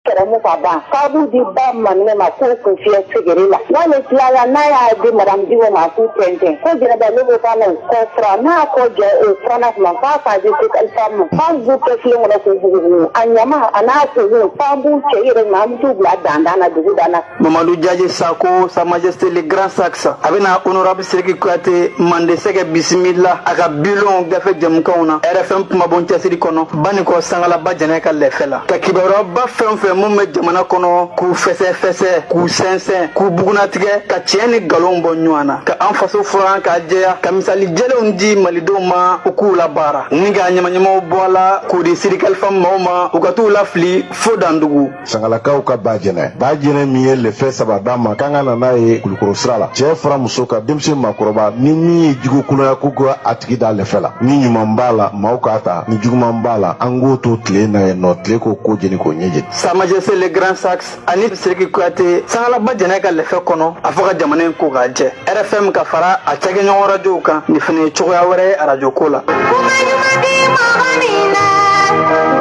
Kɛrɛmu ka ban k'a b'u di ba maminɛ ma k'u kun fiyɛ segere la. N'ale tilala, n'a y'a di madame Diko ma k'u tɛntɛn, ko Jɛnɛba ne ko k'a n'o kɔ fura, n'a kɔ jɔ o furanna tuma, k'a k'a di Alpha ma, k'an b'u kɛ filen kɔnɔ k'u bugubugu a ɲama a n'a kunkun, k'an b'u cɛ yɛrɛ ma, an bɛ t'u bila dandan na, dugu dan na. Mamadu Jaje Sako, Sa Majesté le Grand Saxe, a bɛna honorable Sidiki Kuyate Mande Sɛgɛ bisimila a ka bulon gafe jɛmukanw na RFM kumabon cɛsiri kɔnɔ, Banikɔ Sangalaba Jɛnɛ ka lɛfɛ la, ka kibaruyaba fɛn fɛn mun bɛ jamana kɔnɔ k'u fɛsɛfɛsɛ, k'u sɛnsɛn, k'u bugunatigɛ, ka tiɲɛ ni nkalon bɔ ɲɔgɔn na, ka an faso furan k'a jɛya, ka misali jɛlenw di malidenw ma u k'u labaara, ni ka ɲamaɲamaw bɔ a la k'u di Sidiki Alifa maaw ma, u ka t'u lafili fo dandugu. Sangalakaw ka ba jɛnɛ, ba jɛnɛ min ye lɛfɛ saba d'an ma k'an ka na n'a ye Kulukoro sira la, cɛɛ fara muso kan, denmisɛn, maakɔrɔba, ni min ye jugu kolonya ko ka a tigi da lɛfɛ la. Ni ɲuman b'a la, maaw k'a ta, ni juguman b'a la, an k'o to tile na yen nɔ, tile k'o ko jeni k'o ɲɛ jeni. Sa Majesté le Grand Saxe ani Sidiki Kuyate Sangalaba Jɛnɛ ka lɛfɛ kɔnɔ, a fɔ ka jamana in ko k'a jɛ, RFM ka fara a cakɛɲɔgɔn rajow kan, nin fana ye cogoya wɛrɛ ye arajo ko la. Kuma ɲuman ti mɔgɔ min na,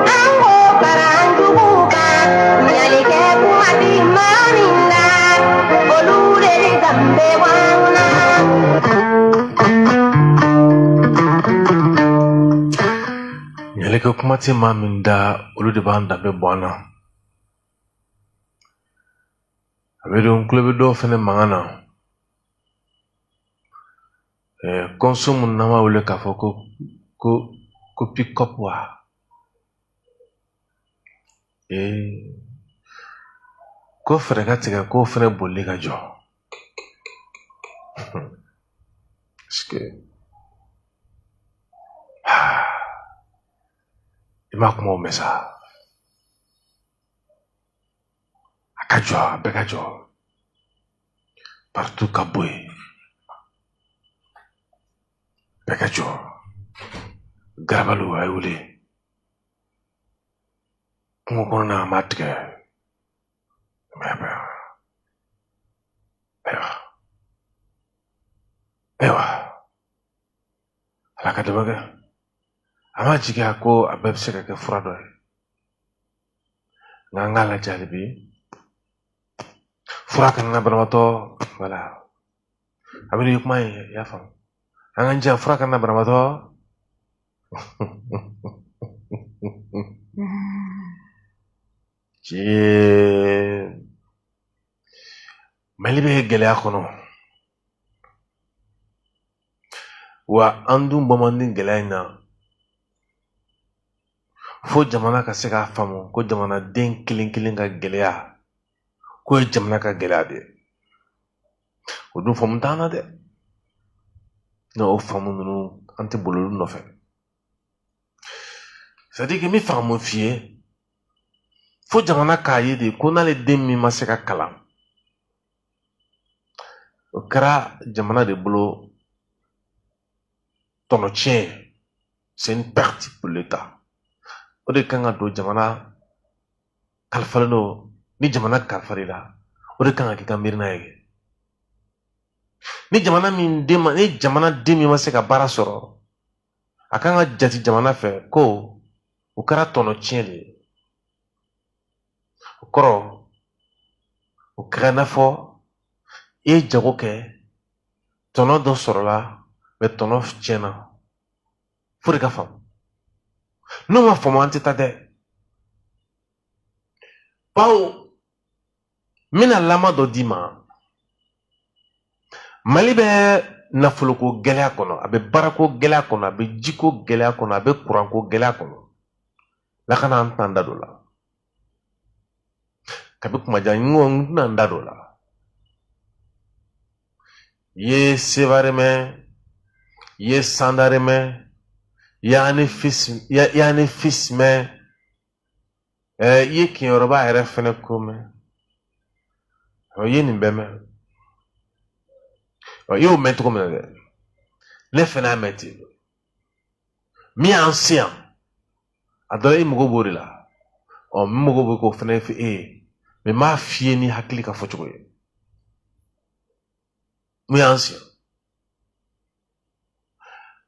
an k'o fara an juguw kan. Ɲalikɛ kuma ti maa min na, olu de bɛ danbe bɔ an na. Ɲalikɛ kuma tɛ maa min da, olu de b'an danbe bɔ an na. A bɛ don tulo bɛ dɔw fɛnɛ mankan na. Kɔnso mun n'an b'a wele k'a fɔ ko pick-up wa. Ko fɛɛrɛ ka tigɛ k'o fɛnɛ bolili ka jɔ. Parce que i m'a kumaw mɛn sa. A ka jɔ, a bɛɛ ka jɔ. Partout ka bɔ yen. Bɛɛ ka jɔ. Garabaliw a ye wuli. Kungo kɔnɔna an b'a tigɛ. Ayiwa. Ayiwa. Ala ka dɛmɛ kɛ. An b'a jigiya ko a bɛɛ bɛ se ka kɛ fura dɔ ye. Nka an k'a lajɛ hali bi. Fura kana na banabaatɔ, wala. A bɛ n'i kuma ye, i y'a faamu. An k'an jija fura kana na banabaatɔ. Tiɲɛ. Mali bɛ gɛlɛya kɔnɔ. Wa an dun bɔ man di gɛlɛya in na. Fo jamana ka se k'a faamu ko jamanaden kelen kelen ka gɛlɛya k'o ye jamana ka gɛlɛya de ye. O dun faamu t'an na dɛ. N'o faamu ninnu, an tɛ boli olu nɔfɛ. C'est à dire que n bɛ fɛ ka mun f'i ye, fo jamana k'a ye de ko n'ale den min ma se ka kalan, o kɛra jamana de bolo tɔnɔ tiɲɛ ye. C'est une perte pour l'État. O de kan ka don jamana kalifalen don, ni jamana kalifalen la, o de kan ka k'i ka miirina ye. Ni jamana min den ma, ni jamana den min ma se ka baara sɔrɔ, a kan ka jate jamana fɛ ko o kɛra tɔnɔ tiɲɛ de ye. O kɔrɔ, o kɛra i n'a fɔ i ye jago kɛ, tɔnɔ dɔ sɔrɔla, mɛ tɔnɔ tiɲɛna. Fo de ka faamu. N'o ma faamu, an tɛ taa dɛ. Bawo n bɛna lama dɔ d'i ma. Mali bɛ nafoloko gɛlɛya kɔnɔ, a bɛ baarako gɛlɛya kɔnɔ, a bɛ jiko gɛlɛya kɔnɔ, a bɛ kuranko gɛlɛya kɔnɔ. Lakana, an tɛna n da don o la. Kabi kuma jan n ko n tɛna n da don o la. I ye Sevare mɛn, i ye Sandare mɛn, i ye Anefis mɛn, i ye Keɲerɔba yɛrɛ fɛnɛ ko mɛn. I ye nin bɛɛ mɛn. I y'o mɛn cogo min na dɛ, ne fɛnɛ y'a mɛn ten. Min y'an se yan, a dɔ la i mago b'o de la. N mago bɛ k'o fɛnɛ fɔ e ye, mɛ n b'a f'i ye ni hakili ka fɔ cogo ye. Mun y'an se yan?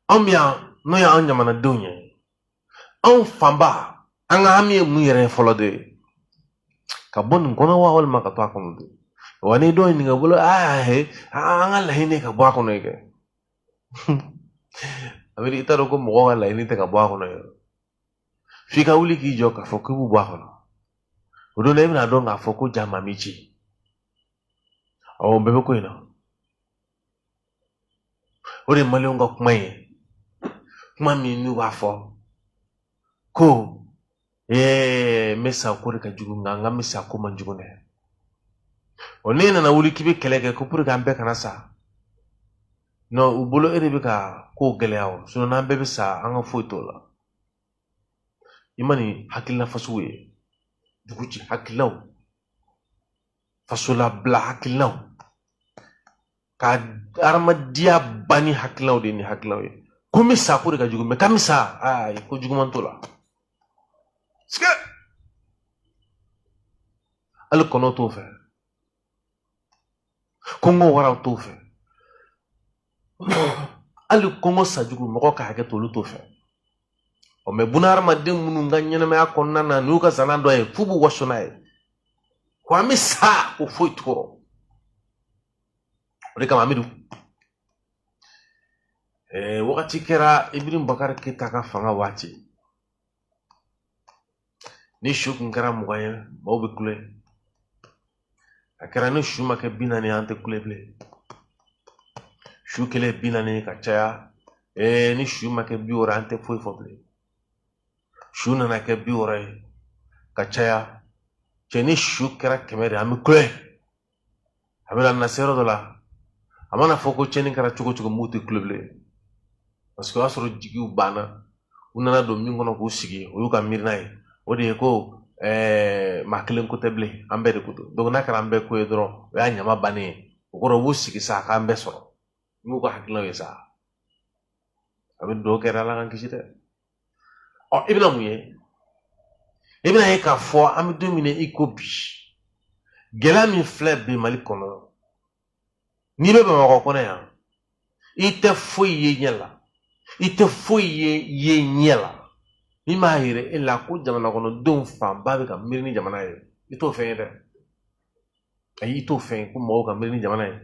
Anw bɛ yan, n'o y'an jamanadenw ye, anw fanba, an ka hami ye mun yɛrɛ ye fɔlɔ de ye? Ka bɔ nin kɔnɔ wa walima ka to a kɔnɔ de? Wa ni dɔw ɲininka bolo, aa he, an ka laɲini ye ka bɔ a kɔnɔ ye kɛ. A bɛ i t'a dɔn ko mɔgɔw ka laɲini tɛ ka bɔ a kɔnɔ ye. F'i ka wuli k'i jɔ k'a fɔ k'i b'u bɔ a kɔnɔ. O don na i bɛna dɔn k'a fɔ ko ja maa m'i ci. Awɔ, bɛɛ bɛ ko in na. O de ye maliyɛnw ka kuma ye. Kuma min n'u b'a fɔ ko n bɛ sa ko de ka jugu, nka n ka n bɛ sa ko man jugu dɛ. O n'e nana wuli k'i bɛ kɛlɛ kɛ ko pour que an bɛɛ kana sa. Non, u bolo e de bɛ ka ko gɛlɛya o. Sinon n'an bɛɛ bɛ sa, an ka foyi t'o la. I ma nin hakilina fasugu ye. Dugu ci hakilinaw, fasolabila hakilinaw, ka hadamadenya ban ni hakilinaw de ye nin hakilinaw ye. Ko n bɛ sa ko de ka jugu, mɛ k'an bɛ sa, aa ko juguman t'o la. Sike! Hali kɔnɔw t'o fɛ. Kɔngɔ waraw t'o fɛ. Hali kɔngɔ sajugu mɔgɔ ka hakɛ to olu t'o fɛ. Ɔ mɛ bunahadamaden minnu ka ɲɛnamaya kɔnɔna na n'u ka zana dɔ ye f'u b'u waso n'a ye. Ko an bɛ sa ko foyi t'o rɔ. O de kama Amidu, wagati kɛra Ibrahim Bakari Keyita ka fanga waati. Ni su kun kɛra 20 ye, maaw bɛ kule. A kɛra ni su ma kɛ 40 ye, an tɛ kule bilen. Su kelen 40 ka caya. Ni su ma kɛ 60, an tɛ foyi fɔ bilen. Su nana kɛ 60 ye ka caya. Cɛ ni su kɛra 100 de, an bɛ kule. A bɛna na se yɔrɔ dɔ la, a mana fɔ ko tiɲɛni kɛra cogo cogo, m'u tɛ kule bilen. Parce que o y'a sɔrɔ jigiw banna. U nana don min kɔnɔ k'u sigi, o y'u ka miirina ye. O de ye ko maa kelen ko tɛ bilen, an bɛɛ de ko don. Donc n'a kɛra an bɛɛ ko ye dɔrɔn, o y'a ɲama bannen ye. O kɔrɔ u b'u sigi sa k'an bɛɛ sɔrɔ. N'u ka hakilinaw ye sa. A bɛ dugawu kɛ Ala k'an kisi dɛ. Ɔ i bɛna mun ye? I bɛna ye k'a fɔ an bɛ don min na i ko bi, gɛlɛya min filɛ bi Mali kɔnɔ, n'i bɛ Bamakɔ kɔnɔ yan, i tɛ foyi ye ɲɛ la. I tɛ foyi ye ɲɛ la min b'a yira e la ko jamana kɔnɔdenw fanba bɛ ka miiri ni jamana ye. I t'o fɛn ye dɛ. Ayi, i t'o fɛn ye ko mɔgɔw ka miiri ni jamana ye.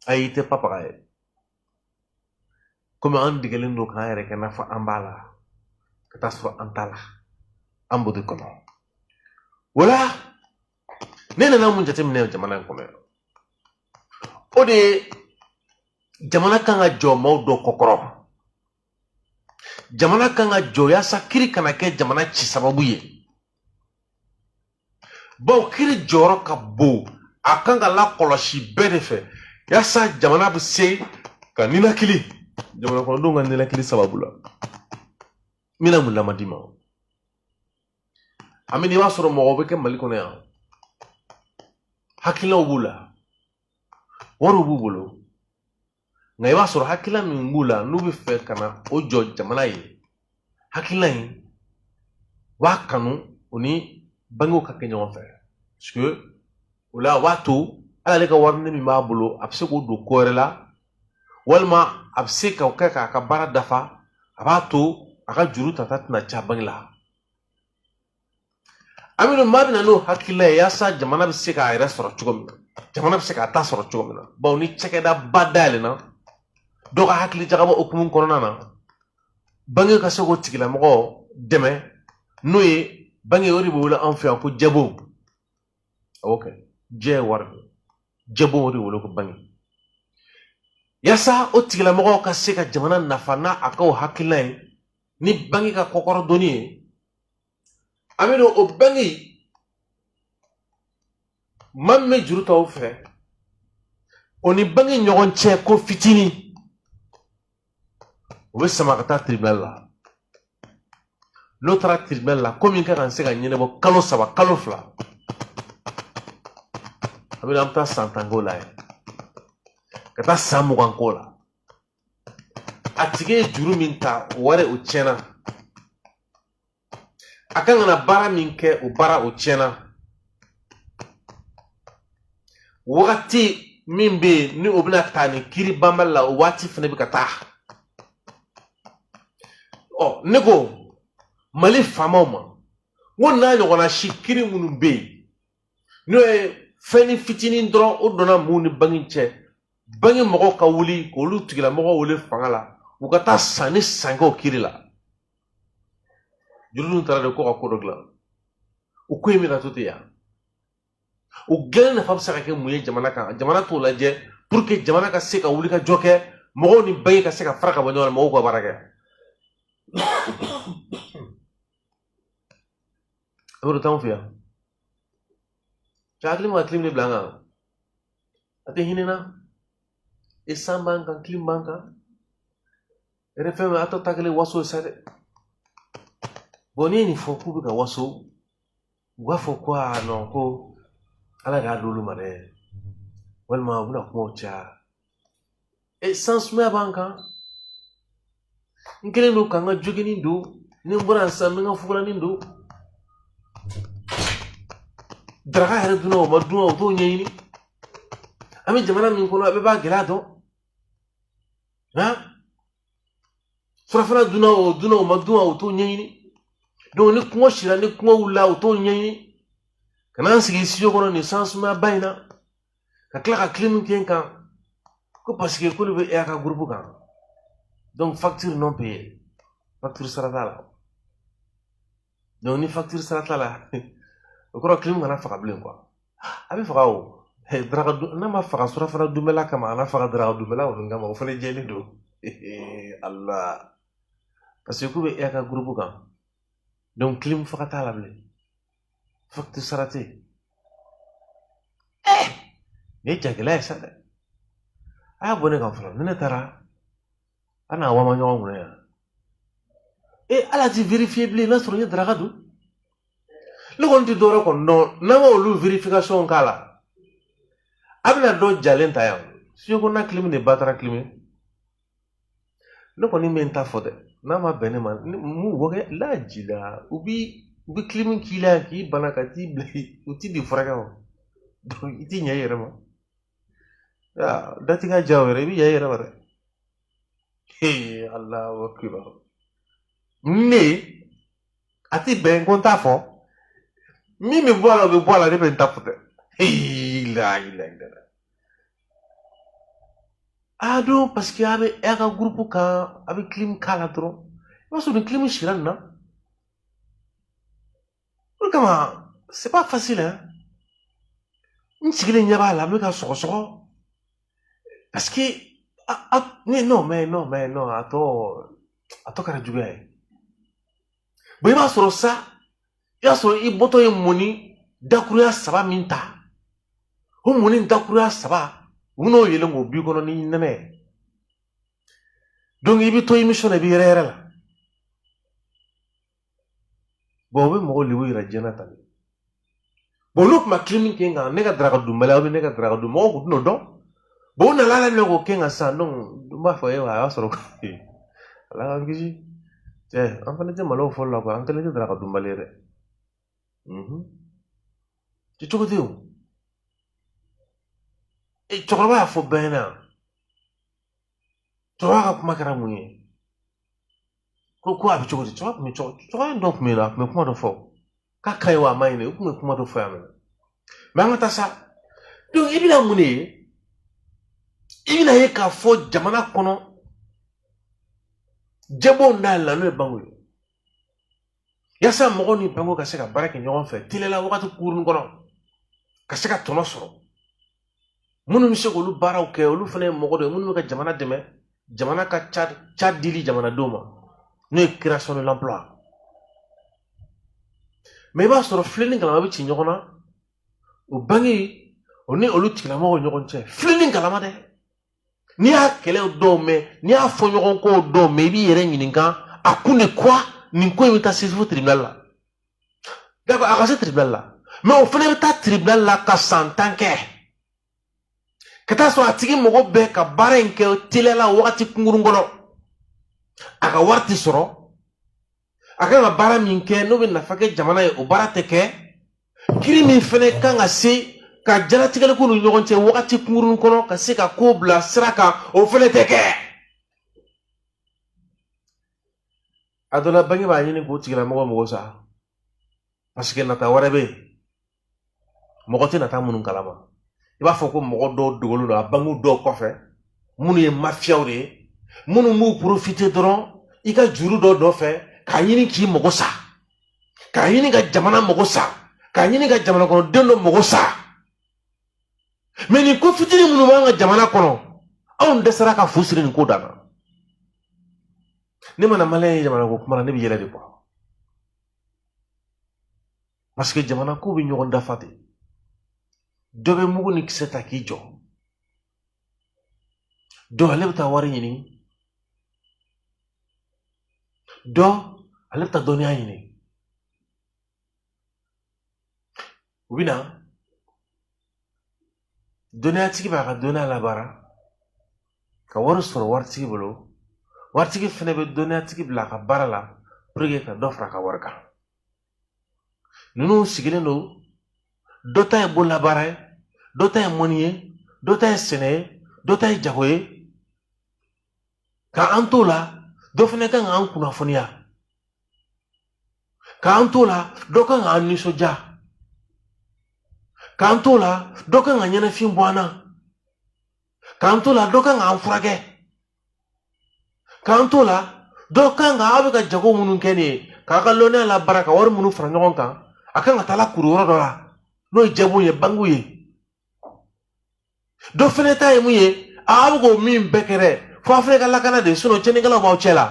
Ayi, i tɛ papaga ye. Komi an degelen don k'an yɛrɛ kɛ n'a fɔ an b'a la, ka taa sɔrɔ an t'a la. An b'o de kɔnɔ. O la, ne nana mun jateminɛ jamana in kɔnɔ yan? O de ye jamana kan ka jɔ maaw dɔ kɔkɔrɔ. Jamana kan ka jɔ yaasa kiri kana kɛ jamana ci sababu ye. Bawo kiri jɔyɔrɔ ka bon, a kan ka lakɔlɔsi bɛɛ de fɛ yaasa jamana bɛ se ka ninakili, jamana kɔnɔdenw ka ninakili sababu la. N bɛna mun lamadi ma? Amina, i b'a sɔrɔ mɔgɔw bɛ kɛ Mali kɔnɔ yan, hakilinaw b'u la, wariw b'u bolo, nka i b'a sɔrɔ hakilina min b'u la n'u bɛ fɛ ka na o jɔ jamana ye, hakilina in u b'a kanu o ni bangew ka kɛ ɲɔgɔn fɛ. Parce que o la o b'a to hali ale ka warini min b'a bolo, a bɛ se k'o don ko wɛrɛ la, walima a bɛ se k'o kɛ k'a ka baara dafa, a b'a to a ka juru tata tɛna ca bange la. Aminu, maa bɛ na n'o hakilina ye yaasa jamana bɛ se k'a yɛrɛ sɔrɔ cogo min na, jamana bɛ se k'a ta sɔrɔ cogo min na. Bawo ni cakɛda ba dayɛlɛnna, dɔ ka hakili jagabɔ hukumu kɔnɔna na, bange ka se k'o tigilamɔgɔ dɛmɛ, n'o ye bange, o de bɛ wele anw fɛ yan ko jɛbon. Awɔ kɛ, jɛ ye wari de ye, jɛbon o de bɛ wele ko bange. Yaasa o tigilamɔgɔw ka se ka jamana nafa n'a a ka o hakilina ye ni bange ka kɔkɔrɔdonni ye. Aminu, o bange maa min bɛ juru ta o fɛ, o ni bange ɲɔgɔn cɛ ko fitinin, o bɛ sama ka taa tribunal la. N'o taara tribunal la, ko min kan ka se ka ɲɛnabɔ kalo 3, kalo 2, a bɛ an bɛ taa san 10 k'o la yen, ka taa san 20 k'o la. A tigi ye juru min ta, o wari o tiɲɛna. A kan ka na baara min kɛ, o baara o tiɲɛna. Wagati min bɛ yen ni o bɛna taa ni kiiri banbali la, o waati fana bɛ ka taa. Ɔ ne ko Mali faamaw ma, N ko n'a ɲɔgɔnna si kiri minnu bɛ yen, n'o ye fɛnnin fitinin dɔrɔn, o donna mun ni banki cɛ, banki mɔgɔw ka wuli k'olu tigilamɔgɔw wele fanga la, u ka taa san ni san kɛ o kiri la. Juru dun taara de ko ka ko dɔ dilan, o ko in bɛna to ten yan. O dilanni nafa bɛ se ka kɛ mun ye jamana kan? Jamana t'o lajɛ pour que jamana ka se ka wuli ka jɔ kɛ, mɔgɔw ni banki ka se ka fara ka bɔ ɲɔgɔn na, mɔgɔw ka baara kɛ. A bɛ t'anw fɛ yan. Cɛ, hakili ma clim de bila an kan, a tɛ hinɛ na. E, san b'an kan, clim b'an kan. RFM a tɔ ta kelen waso ye sa dɛ. Bon, n'i ye nin fɔ k'u bɛ ka waso, u b'a fɔ ko aa non, ko Ala de y'a d'olu ma dɛ, walima u bɛna kumaw caya. E, san sumaya b'an kan. N kɛlen don ka n ka joginin don. Ni n bɔra yan sisan, n bɛ n ka fugulanin don. Daraka yɛrɛ dunna, o ma dun, o t'o ɲɛɲini. An bɛ jamana min kɔnɔ, a bɛɛ b'a gɛlɛya dɔn. Han, surafana dunna, o dunna, o ma dun, o t'o ɲɛɲini. Donc ni kɔngɔ sira, ni kɔngɔ wulila, o t'o ɲɛɲini. Ka na n sigi studio kɔnɔ nin san sumayaba in na, ka tila ka clim kɛ n kan, ko parce que k'olu bɛ e ka groupe kan. Donc facture non payée, facture sara t'a la. Donc ni facture sara t'a la, o kɔrɔ clim kana faga bilen quoi. A bɛ faga o daraka dun n'a ma faga surafana dunbɛla kama, a n'a faga daraka dunbɛla kɔni kama, o fana jɛlen don. Allah, parce que k'u bɛ e ka groupe kan, donc clim faga t'a la bilen, facture sara tɛ yen. Nin ye jagɛlɛya ye sa dɛ. A y'a bɔ ne kan fɔlɔ. Ni ne taara, an n'a wama ɲɔgɔn kunna yan. E, ala ti vérifier bilen n'a sɔrɔ n ye daraka dun. Ne kɔni tɛ dɔwɛrɛ kɔni dɔn n'an ma olu vérification k'a la. A bɛna dɔ jalen ta yan, studio kɔnɔna clim de batara clim. Ne kɔni bɛ n ta fɔ dɛ, n'a ma bɛn ne ma, mun wɔkɛ lajila, u bɛ clim k'i la k'i bana ka t'i bila, u t'i di furakɛ o. Donc i t'i ɲɛ i yɛrɛ ma, datigɛ ja o yɛrɛ, i bɛ ɲɛ i yɛrɛ ma dɛ. Ee, Alahu akibar. Ne a ti bɛn ko n t'a fɔ, min bɛ bɔ a la, o bɛ bɔ a la. Ne bɛ n ta fɔ dɛ. Ee, la ilaha illallah. A don parce que a bɛ a ka groupe kan, a bɛ clim k'a la dɔrɔn, i b'a sɔrɔ ni clim sira nin na. O de kama c'est pas facile hein. N sigilen ɲɛ b'a la, n bɛ ka sɔgɔsɔgɔ parce que a a ne non mais non mais non, a tɔ kɛra juguya ye. Bon, i b'a sɔrɔ sa, i b'a sɔrɔ i bɔtɔ ye mɔni dakuruya saba min ta, o mɔni dakuruya saba, u bɛn'o yɛlɛn k'o b'i kɔnɔ ni nɛnɛ ye. Donc i bɛ to émission na, i bɛ yɛrɛ yɛrɛ la. Bon, o bɛ mɔgɔw lebu yira diɲɛ na tan de. Bon, n'u tun ma clim kɛ n kan, ne ka daraka dunbaliya, bɛ ne ka daraka dun, mɔgɔw tun t'o dɔn. Bon, u nana la k'o kɛ n kan sisan. Donc n b'a fɔ e a y'a sɔrɔ Ala k'an kisi. Cɛ, an fana tɛ malo fɔlɔ la quoi, an kelen tɛ daraka dunbali ye dɛ. Cɛ, cogo tɛ o. E, cɛkɔrɔba y'a fɔ bɛɛ ɲɛna. Cɛkɔrɔba ka kuma kɛra mun ye? Ko a bɛ cogo di? Cɛkɔrɔba tun bɛ cɛkɔrɔba dɔ tun bɛ yen nɔ, a tun bɛ kuma dɔ fɔ k'a ka ɲi wa a ma ɲi dɛ, u tun bɛ kuma dɔ fɔ yan nɔ. Mɛ an ka taa sa. Donc i bɛna mun de ye? I bɛna ye k'a fɔ jamana kɔnɔ jɛbonw dayɛlɛla, n'o ye banque ye, yaasa mɔgɔw ni banque ka se ka baara kɛ ɲɔgɔn fɛ teliya la, wagati kunkurunin kɔnɔ, ka se ka tɔnɔ sɔrɔ. Minnu bɛ se k'olu baaraw kɛ, olu fana ye mɔgɔ dɔ ye minnu bɛ ka jamana dɛmɛ, jamana ka ca dili jamanadenw ma, n'o ye création de l'emploi. Mais i b'a sɔrɔ filen ni galama bɛ ci ɲɔgɔn na o banque o ni olu tigilamɔgɔw ɲɔgɔn cɛ, filen ni galama dɛ. N'i y'a kɛlɛ dɔw mɛn, n'i y'a fɔ ɲɔgɔn kɔ dɔw mɛn, i b'i yɛrɛ ɲininka a kun de quoi. Nin ko in bɛ taa se fo tribunal la. D'accord, a ka se tribunal la, mais o fana bɛ taa tribunal la ka san 10 kɛ, ka taa sɔrɔ a tigi mago bɛ ka baara in kɛ teliya la, wagati kunkurun kɔnɔ, a ka wari tɛ sɔrɔ. A kan ka baara min kɛ n'o bɛ nafa kɛ jamana ye, o baara tɛ kɛ. Kiri min fɛnɛ kan ka se ka jalatigɛli k'u ni ɲɔgɔn cɛ wagati kunkurun kɔnɔ, ka se ka ko bila sira kan, o fɛnɛ tɛ kɛ. A dɔ la, banque b'a ɲini k'o tigilamɔgɔ mago sa. Parce que nata wɛrɛ bɛ yen, mɔgɔ tɛ nata minnu kalama. I b'a fɔ ko mɔgɔ dɔw dogolen don a bangew dɔw kɔfɛ, minnu ye mafiyaw de ye, minnu b'u profiter dɔrɔn i ka juru dɔ nɔfɛ k'a ɲini k'i mago sa, k'a ɲini ka jamana mago sa, k'a ɲini ka jamana kɔnɔden dɔ mago sa. Mais nin ko fitinin minnu b'an ka jamana kɔnɔ, anw dɛsɛra ka fu siri nin ko dan na. Ne mana maliyɛn ye jamana ko kuma la, ne bɛ yɛlɛ de quoi, parce que jamana ko bɛ ɲɔgɔn dafa de. Dɔ bɛ mugu ni kisɛ ta k'i jɔ, dɔ ale bɛ taa wari ɲini, dɔ ale bɛ taa dɔnniya ɲini. U bɛ na, dɔnniyatigi b'a ka dɔnniya labaara ka wari sɔrɔ waritigi bolo, waritigi fana bɛ dɔnniyatigi bila a ka baara la pour que ka dɔ fara a ka wari kan. Ninnu sigilen don, dɔ ta ye bololabaara ye, dɔ ta ye mɔni ye, dɔ ta ye sɛnɛ ye, dɔ ta ye jago ye. K'an t'o la, dɔ fana kan k'an kunnafoniya. K'an t'o la, dɔ kan k'an nisɔndiya. K'an t'o la, dɔ kan ka ɲɛnafin bɔ an na. K'an t'o la, dɔ kan k'an furakɛ. K'an t'o la, dɔ kan ka aw bɛ ka jago minnu kɛ nin ye, k'a ka lɔnniya labaara ka wari minnu fara ɲɔgɔn kan, a kan ka taa lakuru yɔrɔ dɔ la, n'o ye jɛbon ye, bankiw ye. Dɔ fana ta ye mun ye, aw bɛ k'o min bɛɛ kɛ dɛ, fo aw fana ka lakana de, sinon tiɲɛnikɛlaw b'aw cɛ la.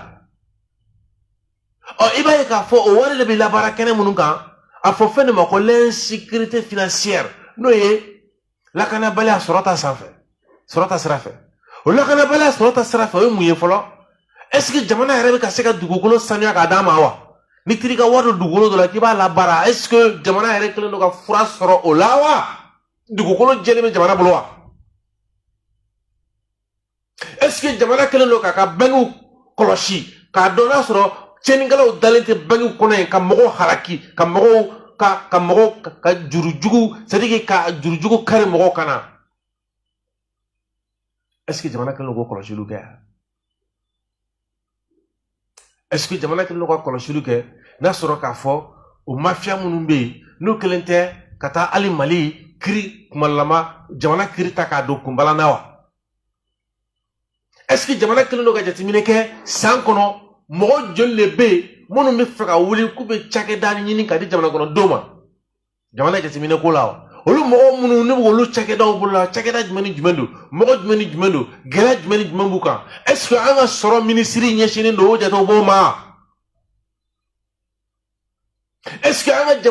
Ɔ, i b'a ye k'a fɔ o wari de bɛ labaara kɛnɛ minnu kan, a fɔ fɛn de ma ko l'insécurité financière, n'o ye lakanabaliya sɔrɔ ta sanfɛ, sɔrɔ ta sira fɛ. O lakanabaliya sɔrɔ ta sira fɛ, o ye mun ye fɔlɔ? Est ce que jamana yɛrɛ bɛ ka se ka dugukolo sanuya k'a d'a ma wa? N'i taara i ka wari don dugukolo dɔ la k'i b'a labaara, est ce que jamana yɛrɛ kɛlen don ka fura sɔrɔ o la wa? Dugukolo jɛlen bɛ jamana bolo wa? Est ce que jamana kɛlen don k'a ka bankiw kɔlɔsi k'a dɔn n'a sɔrɔ tiɲɛnikɛlaw dalen tɛ bankiw kɔnɔ yen ka mɔgɔw halaki, ka mɔgɔw ka mɔgɔw ka jurujugu, c'est à dire ka jurujugu kari mɔgɔw kan na? Est ce que jamana kɛlen don k'o kɔlɔsiliw kɛ? Est ce que jamana kɛlen don ka kɔlɔsiliw kɛ n'a sɔrɔ k'a fɔ o mafiya minnu bɛ yen, n'u kɛlen tɛ ka taa hali Mali kiri kumalama, jamana kiri ta k'a don kunbala na wa? Est ce que jamana kɛlen don ka jateminɛ kɛ san kɔnɔ mɔgɔ joli de bɛ yen minnu bɛ fɛ ka wuli k'u bɛ cakɛda ɲini ka di jamana kɔnɔdenw ma? Jamana jateminɛ ko la wa? Olu mɔgɔ minnu ne b'olu cakɛdaw bolo la, cakɛda jumɛn ni jumɛn don, mɔgɔ jumɛn ni jumɛn don, gɛlɛya jumɛn ni jumɛn b'u kan? Est ce que an ka sɔrɔ minisiri ɲɛsinnen don o jatew b'o ma? Est ce que an ka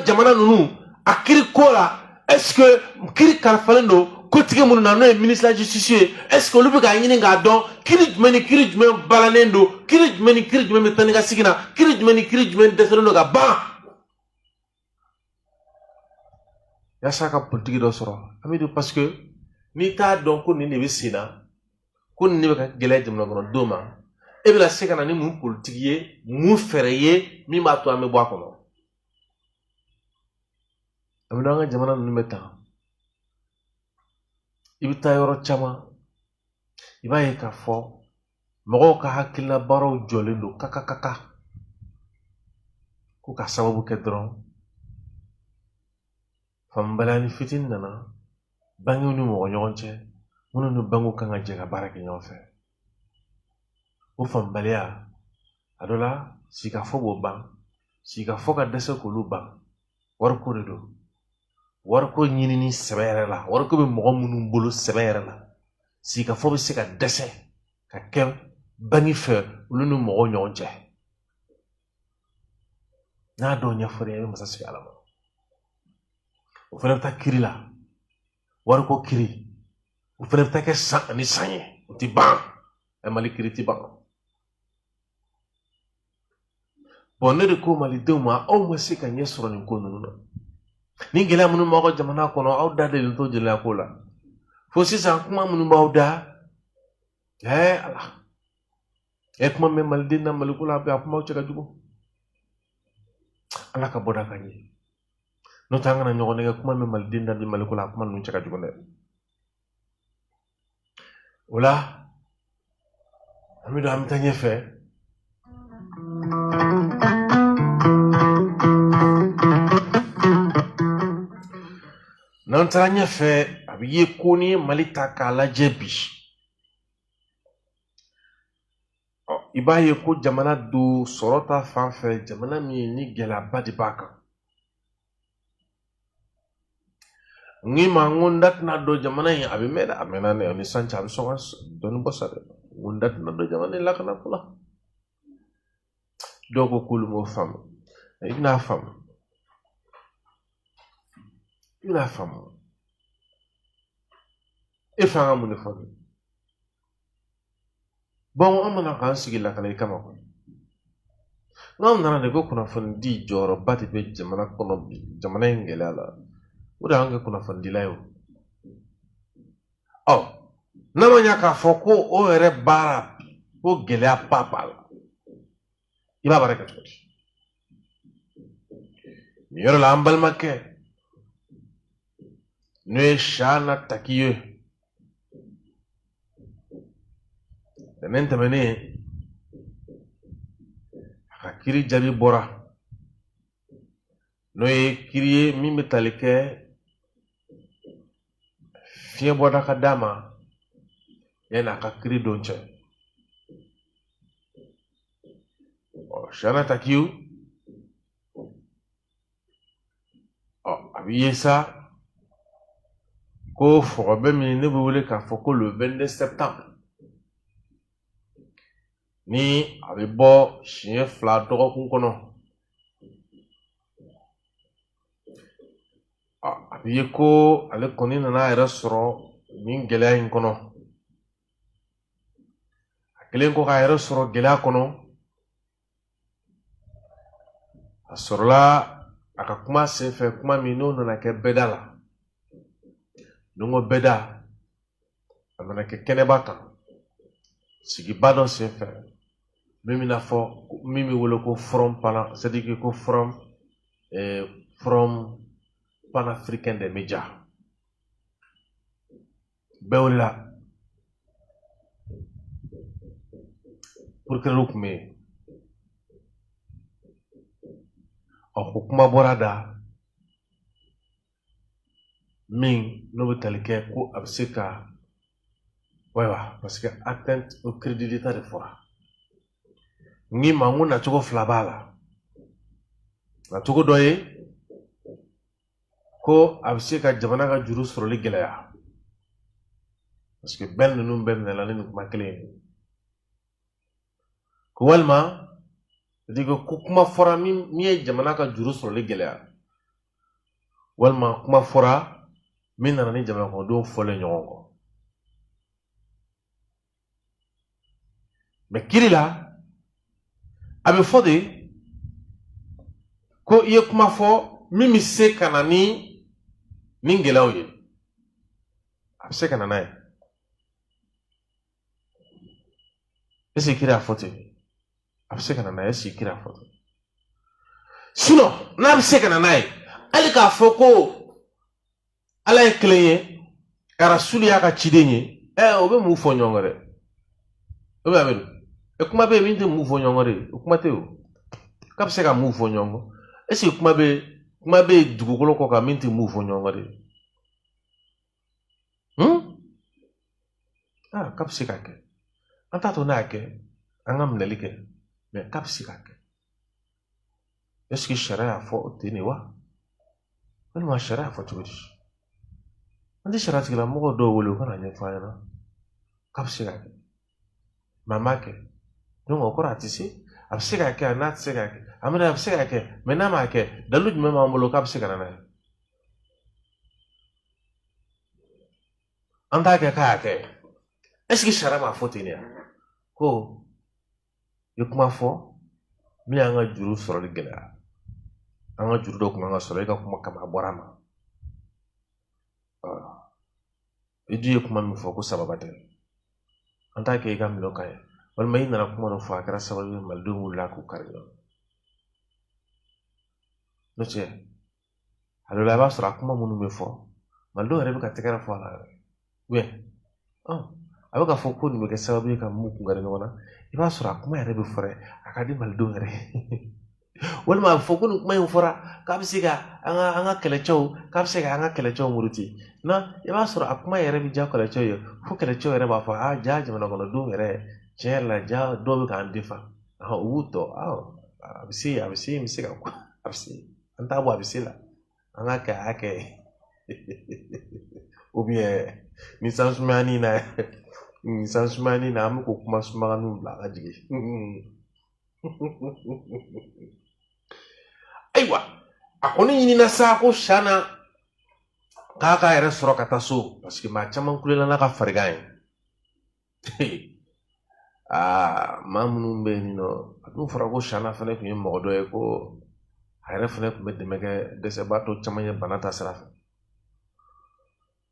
jamana ninnu a kiri ko la, est ce que kiri kalifalen don kotigi minnu na, n'o ye ministre de la justice ye, est ce que olu bɛ k'a ɲini k'a dɔn kiri jumɛn ni kiri jumɛn balannen don, kiri jumɛn ni kiri jumɛn bɛ taa ni ka segin na, kiri jumɛn ni kiri jumɛn dɛsɛlen don ka ban, yaasa ka politiki dɔ sɔrɔ? Amidu, parce que n'i t'a dɔn ko nin de bɛ sen na, ko nin de bɛ ka gɛlɛya jamana kɔnɔdenw ma, e bɛna se ka na ni mun politiki ye, mun fɛɛrɛ ye min b'a to an bɛ bɔ a kɔnɔ? Amidu, an ka jamana ninnu bɛ tan, i bɛ taa yɔrɔ caman, i b'a ye k'a fɔ mɔgɔw ka hakilina baaraw jɔlen don kakakaka, ko ka sababu kɛ dɔrɔn faamubaliya ni fitinin nana bangew ni mɔgɔ ɲɔgɔn cɛ, minnu ni bangew kan ka jɛ ka baara kɛ ɲɔgɔn fɛ. O faamubaliya, a dɔ la sigikafɔ b'o ban, sigikafɔ ka dɛsɛ k'olu ban. Wariko de don, wariko ɲinini sɛbɛ yɛrɛ la, wariko bɛ mɔgɔ minnu bolo sɛbɛ yɛrɛ la, sigikafɔ bɛ se ka dɛsɛ ka kɛ bange fɛ olu ni mɔgɔw ɲɔgɔn cɛ. N'a dɔw ɲɛfɔra i ye, i bɛ masa sigi ala ma. O fana bɛ taa kiri la, wariko kiri, o fana bɛ taa kɛ san ani san ye, o tɛ ban. Ɛ, Mali kiri tɛ ban. Bɔn, ne de ko malidenw ma, aw ma se ka ɲɛ sɔrɔ nin ko ninnu na. Ni gɛlɛya minnu b'aw ka jamana kɔnɔ, aw da delilen t'o gɛlɛya ko la. Fo sisan kuma minnu b'aw da, Ala, kuma min bɛ maliden na maliko la, a kumaw cɛ ka jugu. Ala ka bɔda ka ɲɛ. N'o tɛ an kana ɲɔgɔn nɛgɛ, kuma min bɛ maliden na bi maliko la, a kuma ninnu cɛ ka jugu dɛ. O la an bɛ don, an bɛ taa ɲɛfɛ. N'an taara ɲɛfɛ, a bɛ ye ko n'i ye Mali ta k'a lajɛ bi, ɔ, i b'a ye ko jamana don sɔrɔ ta fan fɛ, jamana min ye ni gɛlɛyaba de b'a kan. N k'i ma, n ko n da tɛna don jamana in, a bɛ mɛn dɛ, a mɛnna dɛ, ni san cɛ a bɛ sɔn ka dɔɔni bɔ sa dɛ. N ko n da tɛna don jamana in lakanako la. Dɔw ko k'olu m'o faamu. I bɛn'a faamu, i bɛn'a faamu. E fɛ an ka mun de fɔ? Bɔn, an mana k'an sigi lakana kama koyi. N'anw nana de ko kunnafonidi jɔyɔrɔba de bɛ jamana kɔnɔ bi, jamana in gɛlɛya la, o de y'an kɛ kunnafonidila ye o. Ɔ, n'a ma ɲa k'a fɔ ko o yɛrɛ baara ko gɛlɛyaba b'a la, i b'a baara kɛ cogo di? Nin yɔrɔ la, an balimakɛ n'o ye Shana Taki ye, tɛnɛn tɛmɛnen a ka kiri jaabi bɔra, n'o ye kiri ye min bɛ tali kɛ fiɲɛ bɔda ka d'a ma yanni a ka kiri don cɛ. Ɔ, Shana Taki, ɔ, a bɛ ye sa ko fɔgɔbɛ min ne bɛ wele k'a fɔ ko le 22 septembre, ni a bɛ bɔ siɲɛ 2 dɔgɔkun kɔnɔ, a bɛ ye ko ale kɔni nana a yɛrɛ sɔrɔ nin gɛlɛya in kɔnɔ. A kɛlen kɔ k'a yɛrɛ sɔrɔ gɛlɛya kɔnɔ, a sɔrɔla a ka kuma senfɛ, kuma min n'o nana kɛ bɛda la. Ni n ko bɛda, a nana kɛ kɛnɛba kan, sigiba dɔ senfɛ min bɛna fɔ, min bɛ wele ko forum pana, c'est à dire ko forum panafricain des médias. Bɛɛ wulila, procureur tun bɛ yen. Ɔ, ko kuma bɔra da min n'o bɛ tali kɛ ko a bɛ se ka, ayiwa, parce que atteinte au crédit d'État de fɔra. N k'i ma, n ko nacogo 2 b'a la. Nacogo dɔ ye ko a bɛ se ka jamana ka juru sɔrɔli gɛlɛya, parce que bɛɛ ninnu bɛɛ minɛla ni nin kuma kelen ye, ko walima c'est-à-dire que ko kuma fɔra min ye jamana ka juru sɔrɔli gɛlɛya, walima kuma fɔra min nana ni jamana kɔnɔdenw fɔlen ɲɔgɔn kɔ. Mɛ kiri la, a bɛ fɔ de ko i ye kuma fɔ min bɛ se ka na ni nin gɛlɛyaw ye, a bɛ se ka na n'a ye. Est-ce que kiri y'a fɔ ten? A bɛ se ka na n'a ye. Est-ce que kiri y'a fɔ ten? Sinon n'a bɛ se ka na n'a ye, hali k'a fɔ ko Ala ye kelen ye, Rasulu y'a ka ciden ye, o bɛ mun fɔ ɲɔgɔn kɔ dɛ? O bɛ a bɛ don. Ɛ, kuma bɛ yen min tɛ mun fɔ ɲɔgɔn kɔ de, o kuma tɛ o. K'a bɛ se ka mun fɔ ɲɔgɔn kɔ? Est-ce que kuma bɛ yen dugukolo kɔ kan min tɛ mun fɔ ɲɔgɔn kɔ de? Ah, k'a bɛ se ka kɛ. An t'a to n'a y'a kɛ, an ka minɛli kɛ, mɛ k'a bɛ se ka kɛ. Est-ce que sariya y'a fɔ ten de wa? Walima sariya y'a fɔ cogo di? An tɛ sariya tigilamɔgɔ dɔw wele u ka na ɲɛfɔ an ɲɛna k'a bɛ se ka kɛ. Mɛ an b'a kɛ. Donc o kɔrɔ a tɛ se. A bɛ se ka kɛ, n'a tɛ se ka kɛ. A bɛna, a bɛ se ka kɛ, mɛ n'a m'a kɛ, dalilu jumɛn b'an bolo k'a bɛ se ka na n'a ye? An t'a kɛ k'a y'a kɛ. Est-ce que sariya m'a fɔ ten de wa? Ko i ye kuma fɔ min y'an ka juru sɔrɔli gɛlɛya. An ka juru dɔ tun kan ka sɔrɔ e ka kuma kama, a bɔra a ma. I dun ye kuma min fɔ ko sababa tɛ. An t'a kɛ i ka minɛ kan ye. Walima i nana kuma dɔ fɔ, a kɛra sababu ye malidenw wulila k'u kari ɲɔgɔn. N'o tɛ, a dɔ la i b'a sɔrɔ a kuma minnu bɛ fɔ, malidenw yɛrɛ bɛ ka tɛgɛrɛ fɔ a la yɛrɛ. A bɛ ka fɔ ko nin bɛ kɛ sababu ye ka mun kun kari ɲɔgɔn na, i b'a sɔrɔ a kuma yɛrɛ bɛ fɔrɛ, a ka di malidenw yɛrɛ ye. Walima a bɛ fɔ ko nin kuma in fɔra k'a bɛ se ka an ka kɛlɛcɛw, k'a bɛ se ka an ka kɛlɛcɛw muruti na. I b'a sɔrɔ a kuma yɛrɛ bɛ diya kɛlɛcɛw ye, fo kɛlɛcɛw yɛrɛ b'a fɔ: aa, ja jamana kɔnɔdenw yɛrɛ, tiɲɛ yɛrɛ la, ja dɔw bɛ k'an defa. U b'u tɔ a bɛ se, a bɛ se, n bɛ se ka, a bɛ se, an t'a bɔ a bɛ se la, an ka kɛ a y'a kɛ. Ou bien ni san sumayani na, ni san sumayani na, an bɛ k'o kuma sumaganinw bila a ka jigin. Ayiwa, a kɔni ɲinina sa ko Sana k'a k'a yɛrɛ sɔrɔ ka taa so, parce que maa caman kulela n'a ka farigan ye. Aa, maa minnu bɛ yen nɔ, a dun fɔra ko Sana fana tun ye mɔgɔ dɔ ye, ko a yɛrɛ fana tun bɛ dɛmɛ kɛ dɛsɛbaatɔ caman ye bana ta sira fɛ.